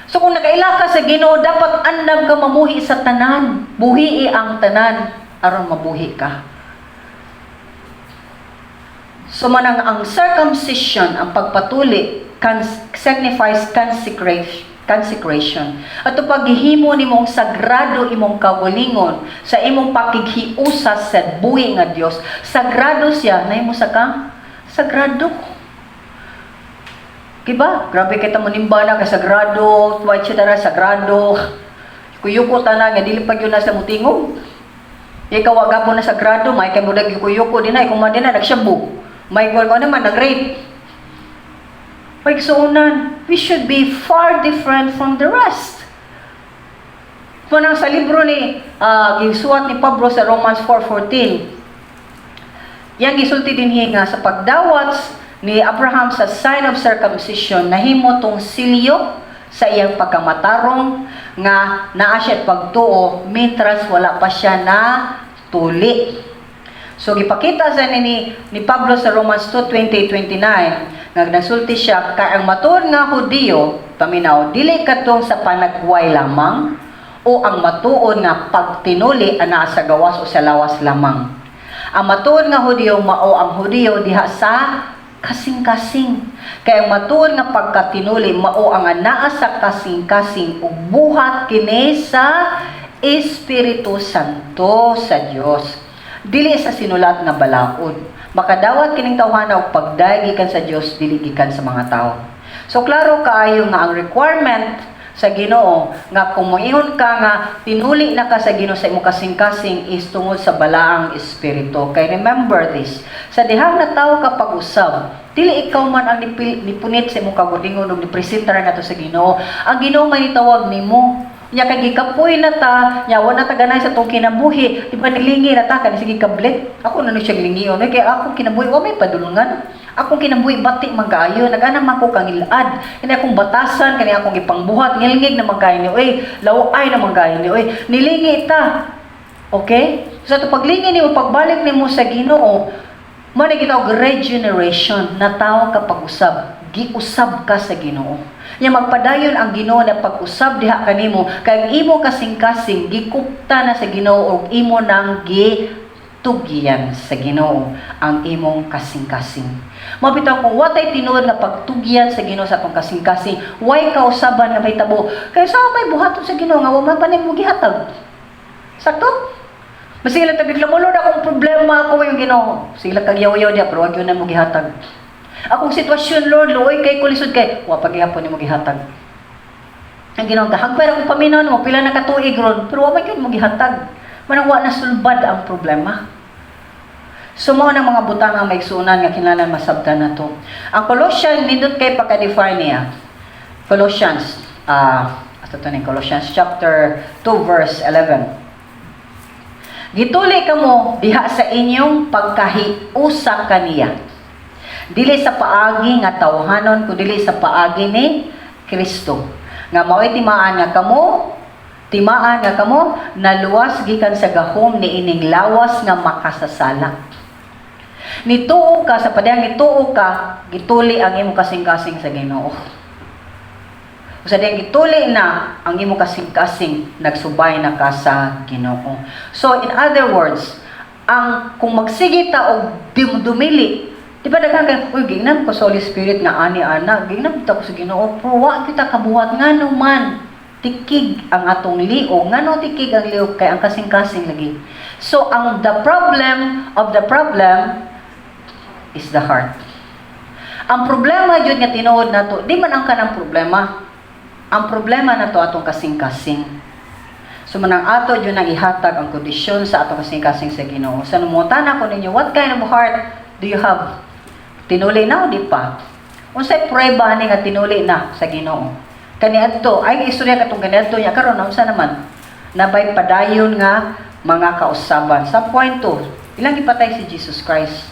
So kung nakaila ka sa Ginoo, dapat andam ka mamuhi sa tanan. Buhii ang tanan aron mabuhi ka. So manang ang circumcision, ang pagpatuli, signifies consecration. Consecration. Ato paghihimo nimong sagrado imong kaugalingon sa imong pakighiusa sa buhi nga Dios. Sagrado siya, nahimo sa kang sagrado. Diba? Grabe kita monimba na kay sagrado, etc. Sagrado. Kuyuko tanan nga dili pa gyud na sa mutingog. Ikaw wa gapon na sagrado, may kay mo kuyuko din ay kung man din na nagshabu. May ko naman nag-rape. Pagsuunan, we should be far different from the rest. Kunang sa libro ni gisuwat ni Pablo sa Romans 4:14. Yang gisulti dinhi nga sa pagdawat ni Abraham sa sign of circumcision, nahimo tong silyo sa iyang pagkamatarong nga naa siya pagtuo mintras wala pa siya na tuli. So gipakita sa ni Pablo sa Romans 2:20-29 nga nagsulti siya kay ang matuod nga Hudiyo, paminaw, dili kadtong sa panagway lamang o ang matuod nga pagtinuli ana sa gawas o sa lawas lamang. Ang matuod nga Hudiyo mao ang Hudiyo diha sa kasing-kasing. Kay ang matuod nga pagkatinuli mao ang anaa sa kasing-kasing ug buhat kini sa Espiritu Santo sa Dios. Dili sa sinulat nga balaod. Makadawat kining tawhana og pagdayeg gikan sa Dios, dili gikan sa mga tao. So klaro kaayo nga ang requirement sa Ginoo nga kung moingon ka nga tinuli na ka sa Ginoo sa imong kasing-kasing is tungod sa Balaang Espiritu. Kay remember this, sa dihang natawo ka pag-usab, dili ikaw man ang nipunit sa imong kaugalingon ug nipresentar nato sa Ginoo. Ang Ginoo may nitawag nimo. Nya kay gikapoy na ta, nya wa na ta ganay sa tong kinabuhi, di ba nilingi na ta kani sige kablit. Ako na ni siya lingion kay akong kinabuhi wa may padulungan. Akong kinabuhi bati man kaayo, nag-ana man ko kangilad. Kani akong batasan, kani akong gipangbuhat, ngilngig na man kaayo ni oy, laway na man kaayo ni oy. Nilingi ta. Okay? So ato paglingi nimo, pagbalik nimo sa Ginoo, man gitawag regeneration, natawo ka pag-usab, giusab ka sa Ginoo. Nya magpadayon ang Ginoo na pag-usab diha kanimo kay ang imo kasing-kasing gikupta na sa Ginoo ug imo nang gitugiyan sa Ginoo ang imong kasing-kasing. Mabitaw kung watay tinuod nga pagtugyan sa Ginoo sa atong kasing-kasing, way kausaban nga mahitabo. Kay sa may buhaton sa Ginoo nga wa man pa nimo gihatag. Sakto? Masige lang tagig mo, "Lord, akong problema ako yung Ginoo." Sige lang kag yaw-yaw diya, pero wag yun na mo gihatag. "Akong sitwasyon, Lord, luoy kay kulisod kay," wa pa gihapon nimo gihatag. Ang Ginoo gahagpay akong paminaw mo pila na katuig ron, pero wa man gyud mo gihatag. Manang wa na sulbad ang problema. So mao nang mga butang nga may igsuonan nga kinahanglan masabtan nato. Ang Colossians, nindot kay pagka-define niya. Colossians, ato to ni Colossians chapter 2 verse 11. Gituli kamo diha sa inyong pagkahiusa kaniya. Dili sa paagi nga tawhanon kundi sa paagi ni Kristo. Nga mao'y timaan nga kamo naluwas gikan sa gahom ni ining lawas nga makasasala. Nituo ka sa padayang nituo ka, gituli ang imong kasing-kasing sa Ginoo. Sa diyang gituli na ang imong kasing-kasing, nagsubay na ka sa Ginoo. So in other words, ang kung magsige ta og dumili, di ba daghan kay, "Uy, gingnan ko sa Holy Spirit nga ani ana, gingnan ta ko sa Ginoo," pero wa kita kabuhat. Ngano man tikig ang atong liog? Ngano tikig ang liog? Kay ang kasing-kasing lagi. So ang the problem of the problem is the heart. Ang problema jud nga tinuod nato, di man ang kanang problema. Ang problema nato, atong kasing-kasing. So manang ato jud nang ihatag ang kondisyon sa atong kasing-kasing sa Ginoo. Sa numutan ako ninyo, what kind of heart do you have? Tinuli na o di pa? Unsay prueba ani nga tinuli na sa Ginoo? Kaniadto, ay istorya katong kaniadto niya karon, unsa naman? Nabay padayon nga mga kausaban. Sa point 2, Ilang gipatay si Jesus Christ.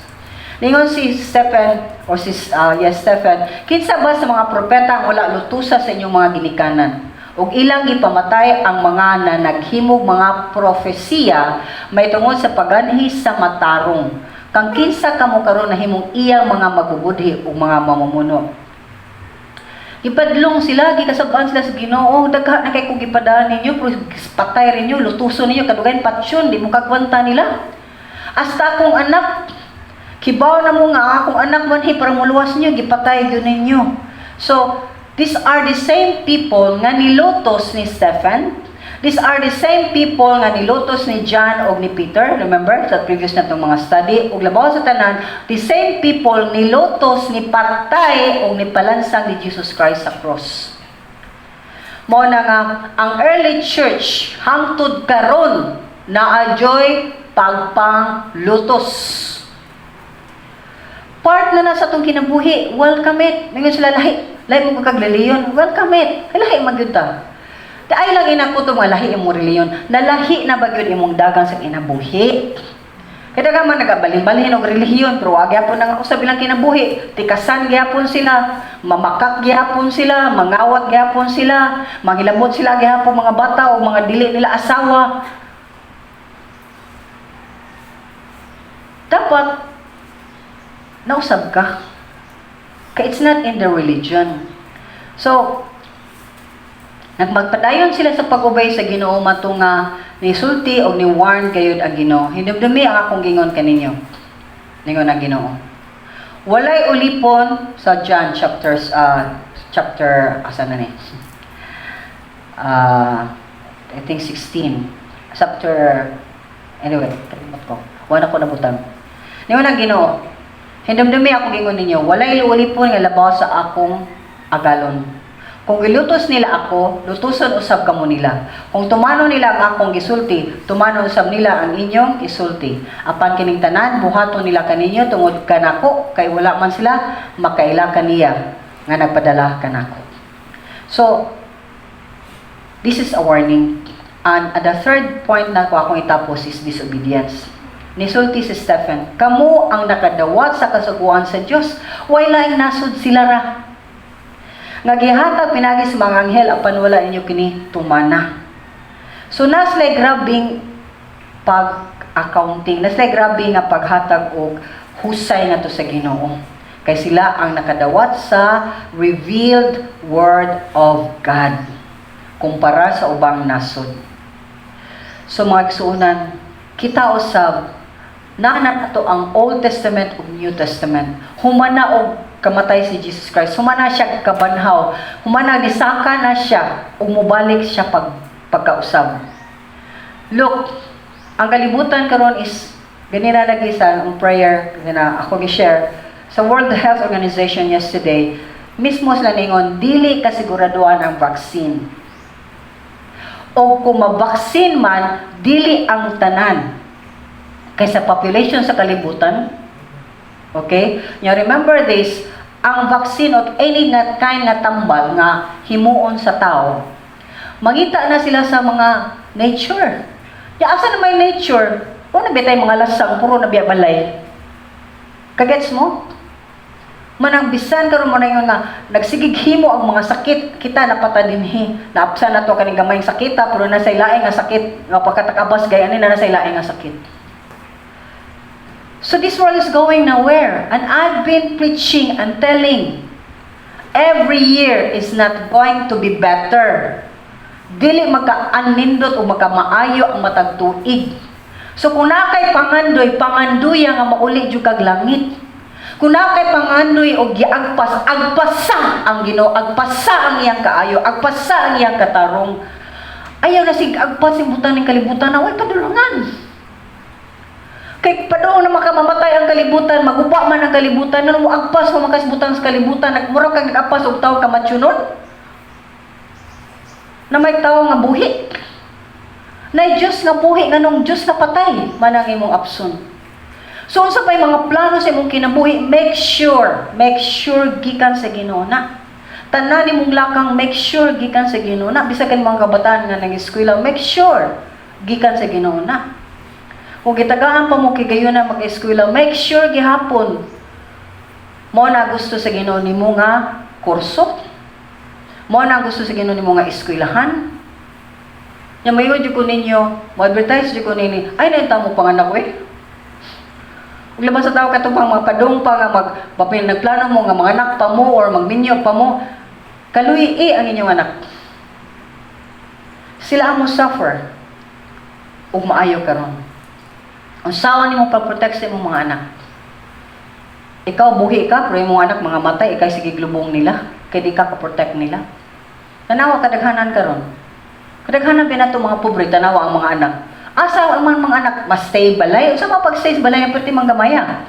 Ningon si Stephen or si yes, Stephen, "Kinsa ba sa mga propeta ang wala lutusa sa inyong mga ginikanan? Ug ilang gipamatay ang mga na naghimog mga propesiya may tungod sa paganhi sa matarong. Kang kinsa kamo karon nahimong iyang mga magbubudhi ug mga mamumuno." Gipadlong sila, gikasab-an sila sa Ginoo, "Daghan na kay kung gipadaan ninyo, pero patay rin ninyo, lutuson ninyo, kadugayan patyon, di mo kagwanta nila. Hasta akong anak, kibaw na mo nga akong anak manhi para muluwas niyo, gipatay gyud ninyo." So, these are the same people nga nilutos ni Stephen. These are the same people nga nilutos ni John og ni Peter. Remember sa previous na mga study. Ug labaw sa tanan, the same people nilutos, ni patay og nipalansang ni Jesus Christ sa cross. Mao na nga ang early church hangtod karon naa juy pagpanglutos. Part na na sa atong kinabuhi, welcome it. Mingon sila, "Lahi, lahi mo kag relihiyon." Welcome it. Kay lahi man gyud ta. Di ay lang ina ko nga lahi imong relihiyon, nalahi na ba gyud imong dagang sa kinabuhi? Kaya daghan man nagabalin-balhin og relihiyon, pero wa gyapon nang ako sa bilang kinabuhi. Tikasan gyapon sila, mamakak gyapon sila, mangawat gyapon sila, manghilabot sila gyapon mga bata o mga dili nila asawa. Dapat nausab ka. Kay it's not in the religion. So, nagmagpadayon sila sa pag-ubay sa Ginoo mato nga nisulti og ni warn gayud ang Ginoo. "Hinumdumi ang akong gingon kaninyo." Ningon ang Ginoo. Walay ulipon sa John chapter asa na ni? I think 16. Chapter, anyway, kalimot ko. Wala ko nabutang. Ningon ang Ginoo. "Hinumdumi akong gingon ninyo, walay ulipon nga labaw sa akong agalon. Kung gilutos nila ako, lutuson usab kamo nila. Kung tumano nila ang akong gisulti, tumano usab nila ang inyong isulti. Apan kining tanan buhaton nila kaninyo tungod kanako, kay wala man sila makaila kaniya nga nagpadala kanako." So, this is a warning. And the third point na ko akong itapos is disobedience. Nisulti si Stephen, "Kamo ang nakadawat sa kasuguan sa Dios, way laing nasod sila ra nga gihatag pinagi sa mga anghel, apan wala ninyo kini tumana." So naslay grabing pag-accounting, naslay grabe nga paghatag og husay nga to sa Ginoo. Kay sila ang nakadawat sa revealed word of God kumpara sa ubang nasod. So mga igsuonan, kita usab naa na nato ang Old Testament ug New Testament. Humana og kamatay si Jesus Christ, humana siya kabanhaw, humana nisaka na siya ug mobalik siya pagkausab. Look, ang kalibutan karon is ganina lagi sa ang prayer na ako gi-share sa World Health Organization yesterday, mismo sila ningon dili kasiguraduan ang vaccine. O kung mabaksin man, dili ang tanan. Kaysa population sa kalibutan, okay? Now remember this, ang vaccine o any nga kind nga tambal nga himuon sa tao, mangita na sila sa mga nature. Ya asa na may nature? O na bitay mga lasang, puro na biya balay. Kagets mo? Manang bisan karon mo na yun nga nagsigig himo ang mga sakit kita napata dinhi. Naapsa na to kaning gamayng sakita, pero nasa ilaing nga sakit nga pagkatakabas gay ani na nasa ilaing nga sakit. So this world is going nowhere. And I've been preaching and telling every year is not going to be better. Dili magka-anindot o magkamaayo ang matag tuig. So kung naa kay pangandoy, pangandoya nga mauli jud kag langit. Kung naa kay pangandoy og giagpas, agpasa ang Ginoo, agpasa ang iyang kaayo, agpasa ang iyang katarong. Ayaw na sig agpas yung butang ng kalibutan na way padulungan. Kay padung na makamamatay ang kalibutan, maguba man ang kalibutan, ano mo agpas mo makasbutang sa kalibutan, nagmura kag nag-apas og tawo kamatyunon. Na may tawo nga buhi. Na Diyos nga buhi, nganong Diyos nga patay man ang imong apson? So unsa pay mga plano sa imong kinabuhi, make sure gikan sa Ginoo na. Tanan nimong lakang, make sure gikan sa Ginoo na. Bisag kan mga kabataan nga nag-eskwela, make sure gikan sa Ginoo na. Kung gitagaan pa mo kigayuna mag-eskwela, make sure gihapon mo na gusto sa Ginoo nimo nga kurso. Mo na gusto sa Ginoo nimo nga eskwelahan. Nya mayo jud ko ninyo, mo advertise jud ko nini, ay na mo panganak ko eh. Ug laban sa tao katong pang mga padong pa nga mag bapil nagplano mo nga mga anak pa mo or magminyo pa mo, kaluy eh ang inyong anak. Sila ang mo suffer ug maayo karon. Unsaon nimo pag-protect sa imong mga anak? Ikaw buhi ka, pero imong anak mga matay, ikay sige glubong nila, kay di ka ka-protect nila. Tanawa kadaghanan karon. Kadaghanan binato mga pobre, tanawa ang mga anak. Asa ang mga anak mas stay balay? Unsa man pag-stay sa balay ang perti manggamaya?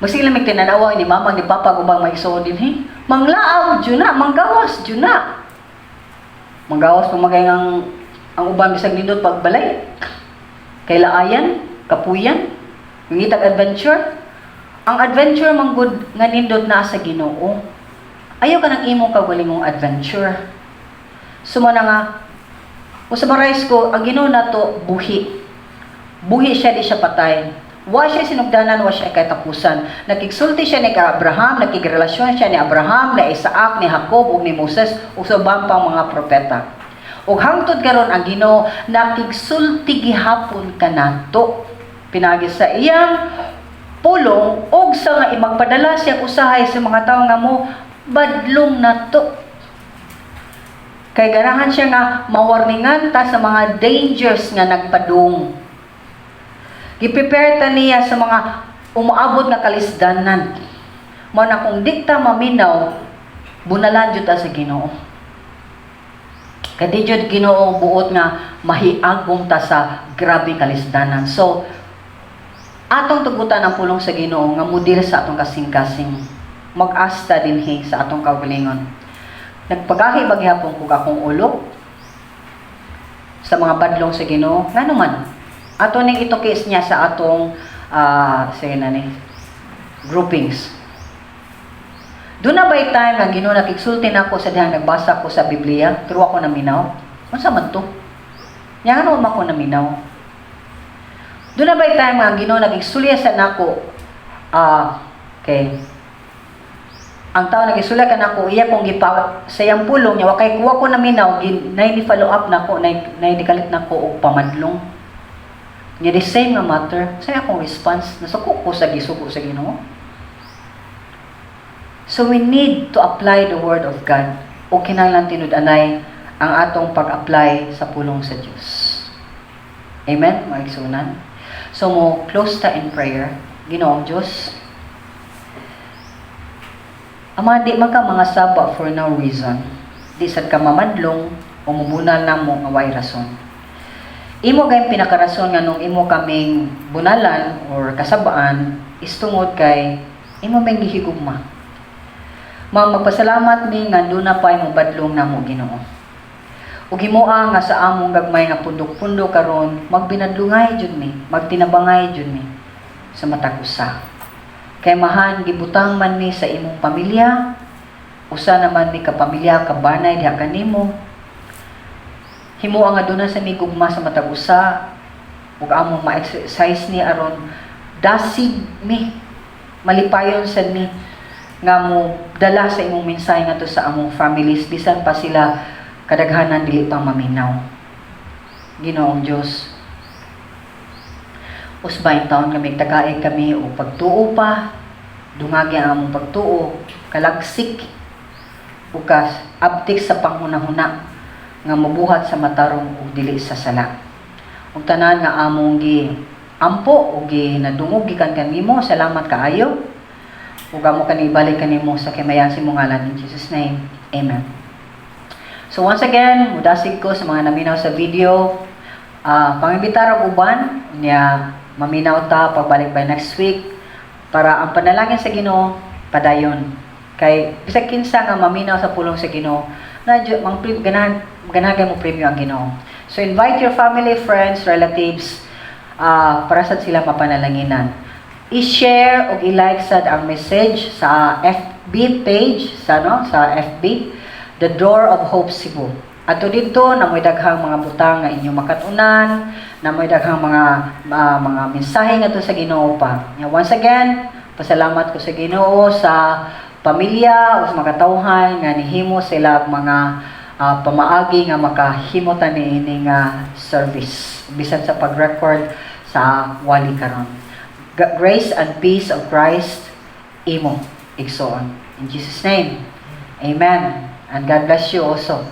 Masila may tinanawa ni mama ni papa gubang may isuod din he. Manglaaw jud na, manggawas jud na. Manggawas pa magay ang uban bisag nindot pagbalay. Kay laayan, kapuyan, ngitag adventure. Ang adventure man gud nga nindot naa sa Ginoo. Ayaw ka ng imong kaugalingong adventure. Suma na nga, kung summarize ko, ang Ginoo nato buhi. Buhi siya, di siya patay. Wa siya sinugdanan, wa siya katapusan. Nakigsulti siya ni Abraham, nakigrelasyon siya ni Abraham, ni Isaac, ni Jacob, ug ni Moses, ug sa ubang pang mga propeta. Ug hangtod karon ang Ginoo nakigsulti gihapon kanato. Pinagi sa iyang pulong ug sa nga imagpadala siya usahay sa mga tawo nga mo badlong nato. Kay ganahan siya nga mawarningan ta sa mga dangers nga nagpadung. Gi-prepare ta niya sa mga umaabot nga kalisdanan. Mao na kung di ta maminaw, bunalan jud ta sa Ginoo. Kay di jud Ginoo buot nga mahiagom ta sa grabe kalisdanan. So, atong tugutan ang pulong sa Ginoo nga model sa atong kasing-kasing. Mag-asta dinhi sa atong kaugalingon. Nagpagahi ba gihapon ko akong ulo sa mga badlong sa Ginoo? Ngano man? Ato ning itukis niya sa atong sige na ni groupings. Doon na by time nga Ginoo nakigsulti nako sa dihang nagbasa ko sa Biblia, pero ako naminaw. Unsa man to? Nya ngano man ako naminaw? Doon na by time nga ang Ginoo nagigsulya sa nako, okay. Ang tao nagisulya ka nako, iya kong gipa sa iyang pulong niya, wa kay kuha ko naminaw, gin nay ni follow up nako, nay nay dikalit nako og pamadlong. Nya the same nga matter, sa akong response, nasuko ko sa gisugo sa Ginoo. So we need to apply the word of God o kinahanglan tinud-anay ang atong pag-apply sa pulong sa Dios. Amen, mga igsunan. So mo close ta in prayer. Ginoong Diyos, Ama, di man ka mga saba for no reason. Di sad ka mamadlong o mubunal namo nga way rason. Imo gayong pinakarason nga nung imo kaming bunalan or kasabaan is tungod kay imo may gihigugma. Ma magpasalamat mi nga duna pa mo badlong namo, Ginoo. Ug himoa nga sa among gagmay nga pundok-pundok karon magbinadlungay jud mi, magtinabangay jud mi sa matag usa. Kay mahan gibutang man mi sa imong pamilya, usa naman mi ka pamilya kabanay diha kanimo. Himoa nga duna sa mi gugma sa matag usa ug among ma-exercise ni aron dasig mi, malipayon sad mi nga mo dala sa imong mensahe ngadto sa among families bisan pa sila kadaghanan dili pa maminaw. Ginoong Dios, usbay taon kami tagaig kami o pagtuo pa, dungagi ang among pagtuo, kalagsik ug kas abtik sa panghunahuna nga mobuhat sa matarong ug dili sa sala. Ug tanan nga among gi ampo ug gi nadungog gikan kanimo, salamat kaayo. Ug amo kani ibalik kanimo sa kimayan sa imong ngalan, in Jesus' name. Amen. So once again, mudasig ko sa mga naminaw sa video. Pangimbitar og uban niya maminaw ta pagbalik by next week para ang panalangin sa Ginoo padayon. Kay bisag kinsa nga maminaw sa pulong sa Ginoo, na mang ganahan ganahan mo premyo ang Ginoo. So invite your family, friends, relatives para sad sila mapanalanginan. I-share o i-like sad ang message sa FB page sa no sa FB, The Door of Hope Cebu. Ato didto naa moy daghang mga butang nga inyong makatunan, naa moy daghang mga mensahe ngadto sa Ginoo pa. Nya, once again, pasalamat ko sa Ginoo sa pamilya o sa mga katawhan nga nihimo sila og mga pamaagi nga makahimo ta niini nga service bisan sa pag-record sa wali karon. Grace and peace of Christ imo, igsoon. In Jesus' name. Amen. And God bless you also.